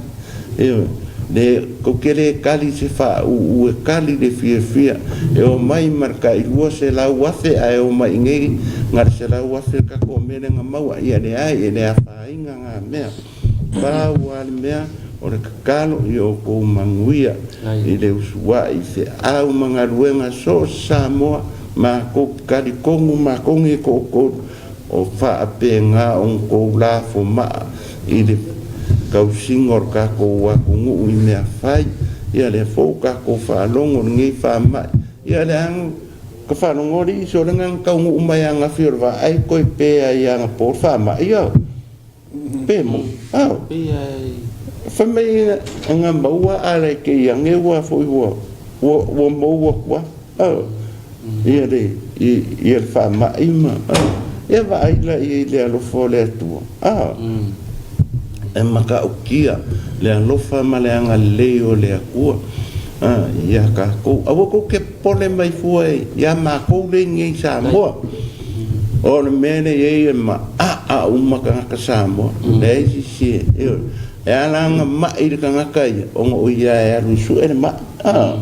ioe le tou te le tali se faauu e tali le fiafia e omai ma le tai $200,000 ae omai i nei na le $100,000 le tatou mea lea na maua. Ia leai e le afaina na mea pau a le mea o le tatalo ia outou manuia i le usua'i i feau ma galuega so o se Samoa matou te talitonu matou nei e toatolu o faapena ona tou lafoma'a i le tausiga o le tatou atunuu i mea fai. Ia lea foi ua tatou faalogo i lenei faama'i ia le aga ka faalogo alii sole na taunuu mai agafi o le vaai toe pe ai agapō le faama'i ao pe mo ao fai mai aga maua a le ke ia age ua foi ua ua ua maua atu a ia le ia le faama'i ma ia vaai laia i le alofa o le Atua a e mata'utia le alofa ma le agalelei o le Atua ia tatou. Aua tou te popole mai fua iā matou lea i inei i Samoa. O le mea lea e i ai e ma'a uma tagata Samoa, leai se isi e e ala ona ma'i le tagata ia ona o ia e alu e su'e le ma'i a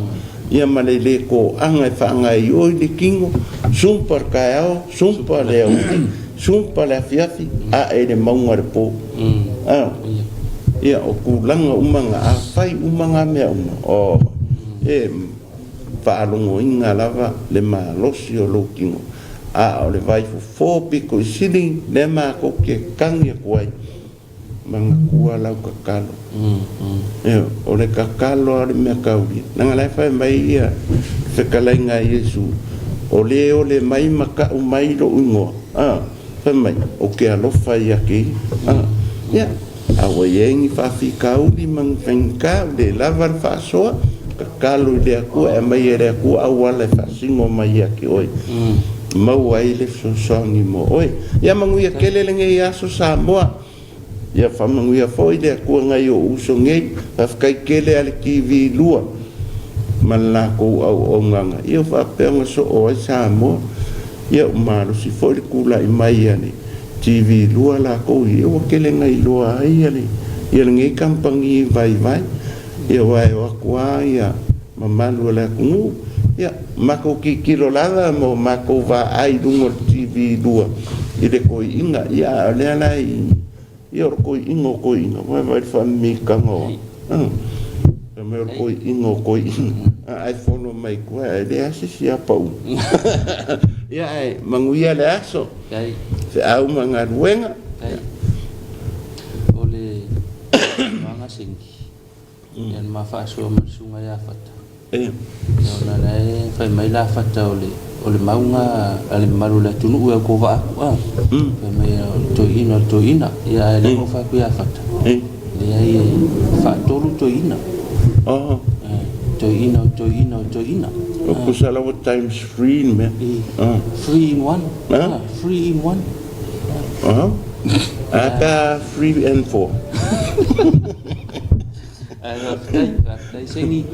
ia ma le lē to'aga e faagaoioi le tino, sumpa le taeao, sumpa le aoauli, sumpa le afiafi, a'e i le mauga le pō a ia o tulaga uma na afai uma na mea uma o e faalogoina lava le malosi o lou tino. A o le vaifofō pito i sili lea matou te tagi atu ai, manatua lau tatalo. Ioe, o le tatalo lava o le mea taulia. Leaga la e fai mai ia fetalaiga a Iesu, O le ole mai ma ka'u mai lo'u igoa, a, fai mai, ou te alofa ia te ia. A, ia, a ua i ai ni faafitauli ma ni faigata, ua le lava le faasoa, tatalo i le Atua e aumai e le Atua auala e faasino mai ia te oe, maua ai le fesoasoani mo oe. Ia manuia tele lenei aso Samoa. Ia faamanuia foi le Atua nai ou uso nei. Faafetai tele a le TV 2 ma le latou auaunaga ia ua faapea ona soo ai Samoa. Ia ua malosi foi le tulai mai a le TV 2 latou ia ua tele na iloa ai ia le ia lenei kamupani vaivai. Ia aua e o atu lava ia mamalu o le atunuu, ia matou tilotilo lava ma o matou vaai i luga o le TV 2 i le toeaina, ia a o lea la i, ia o le toeaina o toeaina, vaai le faamimitaga o au, fai mai o le toeaina o toeaina, ae fono mai tua e leai se isi apa uma. Ia ae manuia le aso, feau ma galuega. O le saunoaga Cindy, Ia na ma faasoa ma le susuga ia Fata. Ia ona la e fai mai la Fata o le o le mauga a le mamalu o le atunuu e aukovaa atu a. Fai mai o le toeaina o le toeaina. Ia ae lea na ou fai atu ia Fata, leai e faatolu toeaina. Toeaina o toeaina o toeaina. O tusa la ua times three le mea. Three in one. Three in one. A pe a three and four. Ae faafetai, faafetai Seni.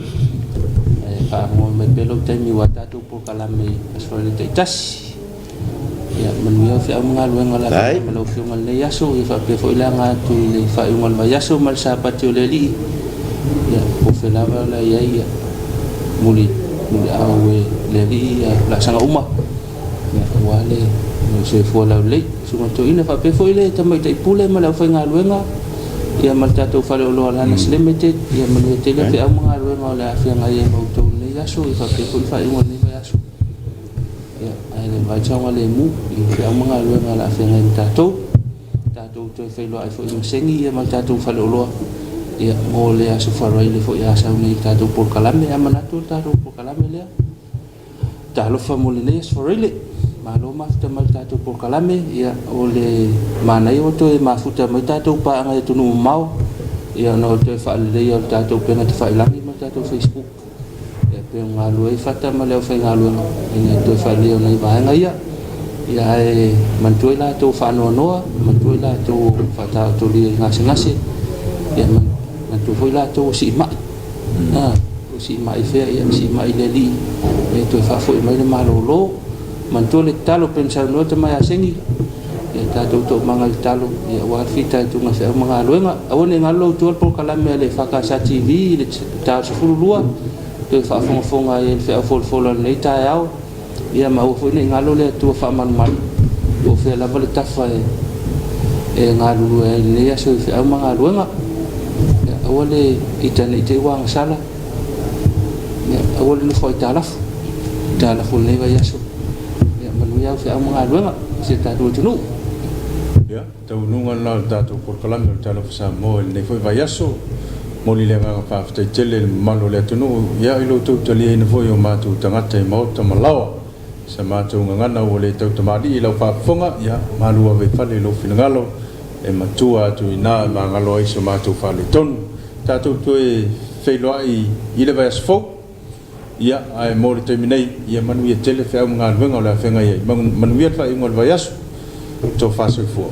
E faamoe mai pea lou taimi aua tatou polokalame i Aso Faraile taitasi. Ia, manuia feau ma galuega o le a feagai ma lau Afioga i lenei aso. Ia faapea foi le aga atu i le faaiuga o le vaiaso ma le Sapati o le Alii. Ia, po o fea lava o le a i ai, ia, muli, muliau e le Alii ia laasaga uma. Ia, aua le soifua laulelei. Susuga Toeaina faapea foi le Tamaitai Pule ma le aufaigaluega, ia ma le tatou faleoloa Lanas Limited, ia manuia tele feau ma galuega o le a feagai ai ma outou i lenei aso, ia faapea foi le faaiuga o lenei vaiaso. Ia, ae le vaai saogalemu i feau ma galuega o le a feagai ma tatou. Tatou toe feiloai foi ma Seni ia ma le tatou faleoloa ia mo le Aso Faraile foi a sau nei i le tatou polokalame. A manatu o le tatou polokalame lea. Talofa mo lenei Aso Faraile. Malo mafuta mai le tatou polokalame. Ia, o le manaia ua toe mafuta mai tatou paaga i atunuu mamao, ia ona o le toe faaleleia o le tatou upega tafailagi ma le tatou Facebook. Ia, pei ona galulue ai Fata ma le aufaigaluega ina ia toe faaleleia o nai vaega ia. Ia, ae manatua i latou faanoanoa, manatua i latou faataotolia i gasegase, ia, manatua foi i latou o siimai. A, o siimai fea, ia siimai i le Alii e toe faafoi mai le malolo. Manatua le tatalo pei ona saunoa Tama ia Seni, ia tatou toomaga i le tatalo, ia aua le fitaituga i feau ma galuega. Aua ne i galo lau tua le polokalame a le EFKS TV i le ta 12, toe faafogafoga ai i le feau folafola o lenei taeao, ia ma aua foi ne i galo le Atua faamalumalu, po o fea lava le tafa e galulue ai i lenei aso i feau ma galuega. Ia, aua le ita ne i te i ua agasala, ia, aua le nofo aitalafu, aitalafu o lenei vaiaso. Ia, manuia au feau ma galuega i si o tatou atunuu. Ia, taunuuga lena o le tatou polokalame o le Talofa Samoa i lenei foi vaiaso. Momoli le agaga faafetai tele i le mamalu o le atunuu, ia, i lo outou taliaina foi o matou tagata i maota ma laoa. Sa matou gagana ua le tau tamalii i lau faafofoga, ia, malu ave i fale i lou finagalo, e matua atu i ina e magalo ai so matou faaletonu. Tatou toe feiloai i le vaiaso fou. Ia, ae mo le taimi nei, ia manuia tele feau ma galuega o le a feagai ai. Manuia le faaiuga o le vaiaso. Tofa soifua.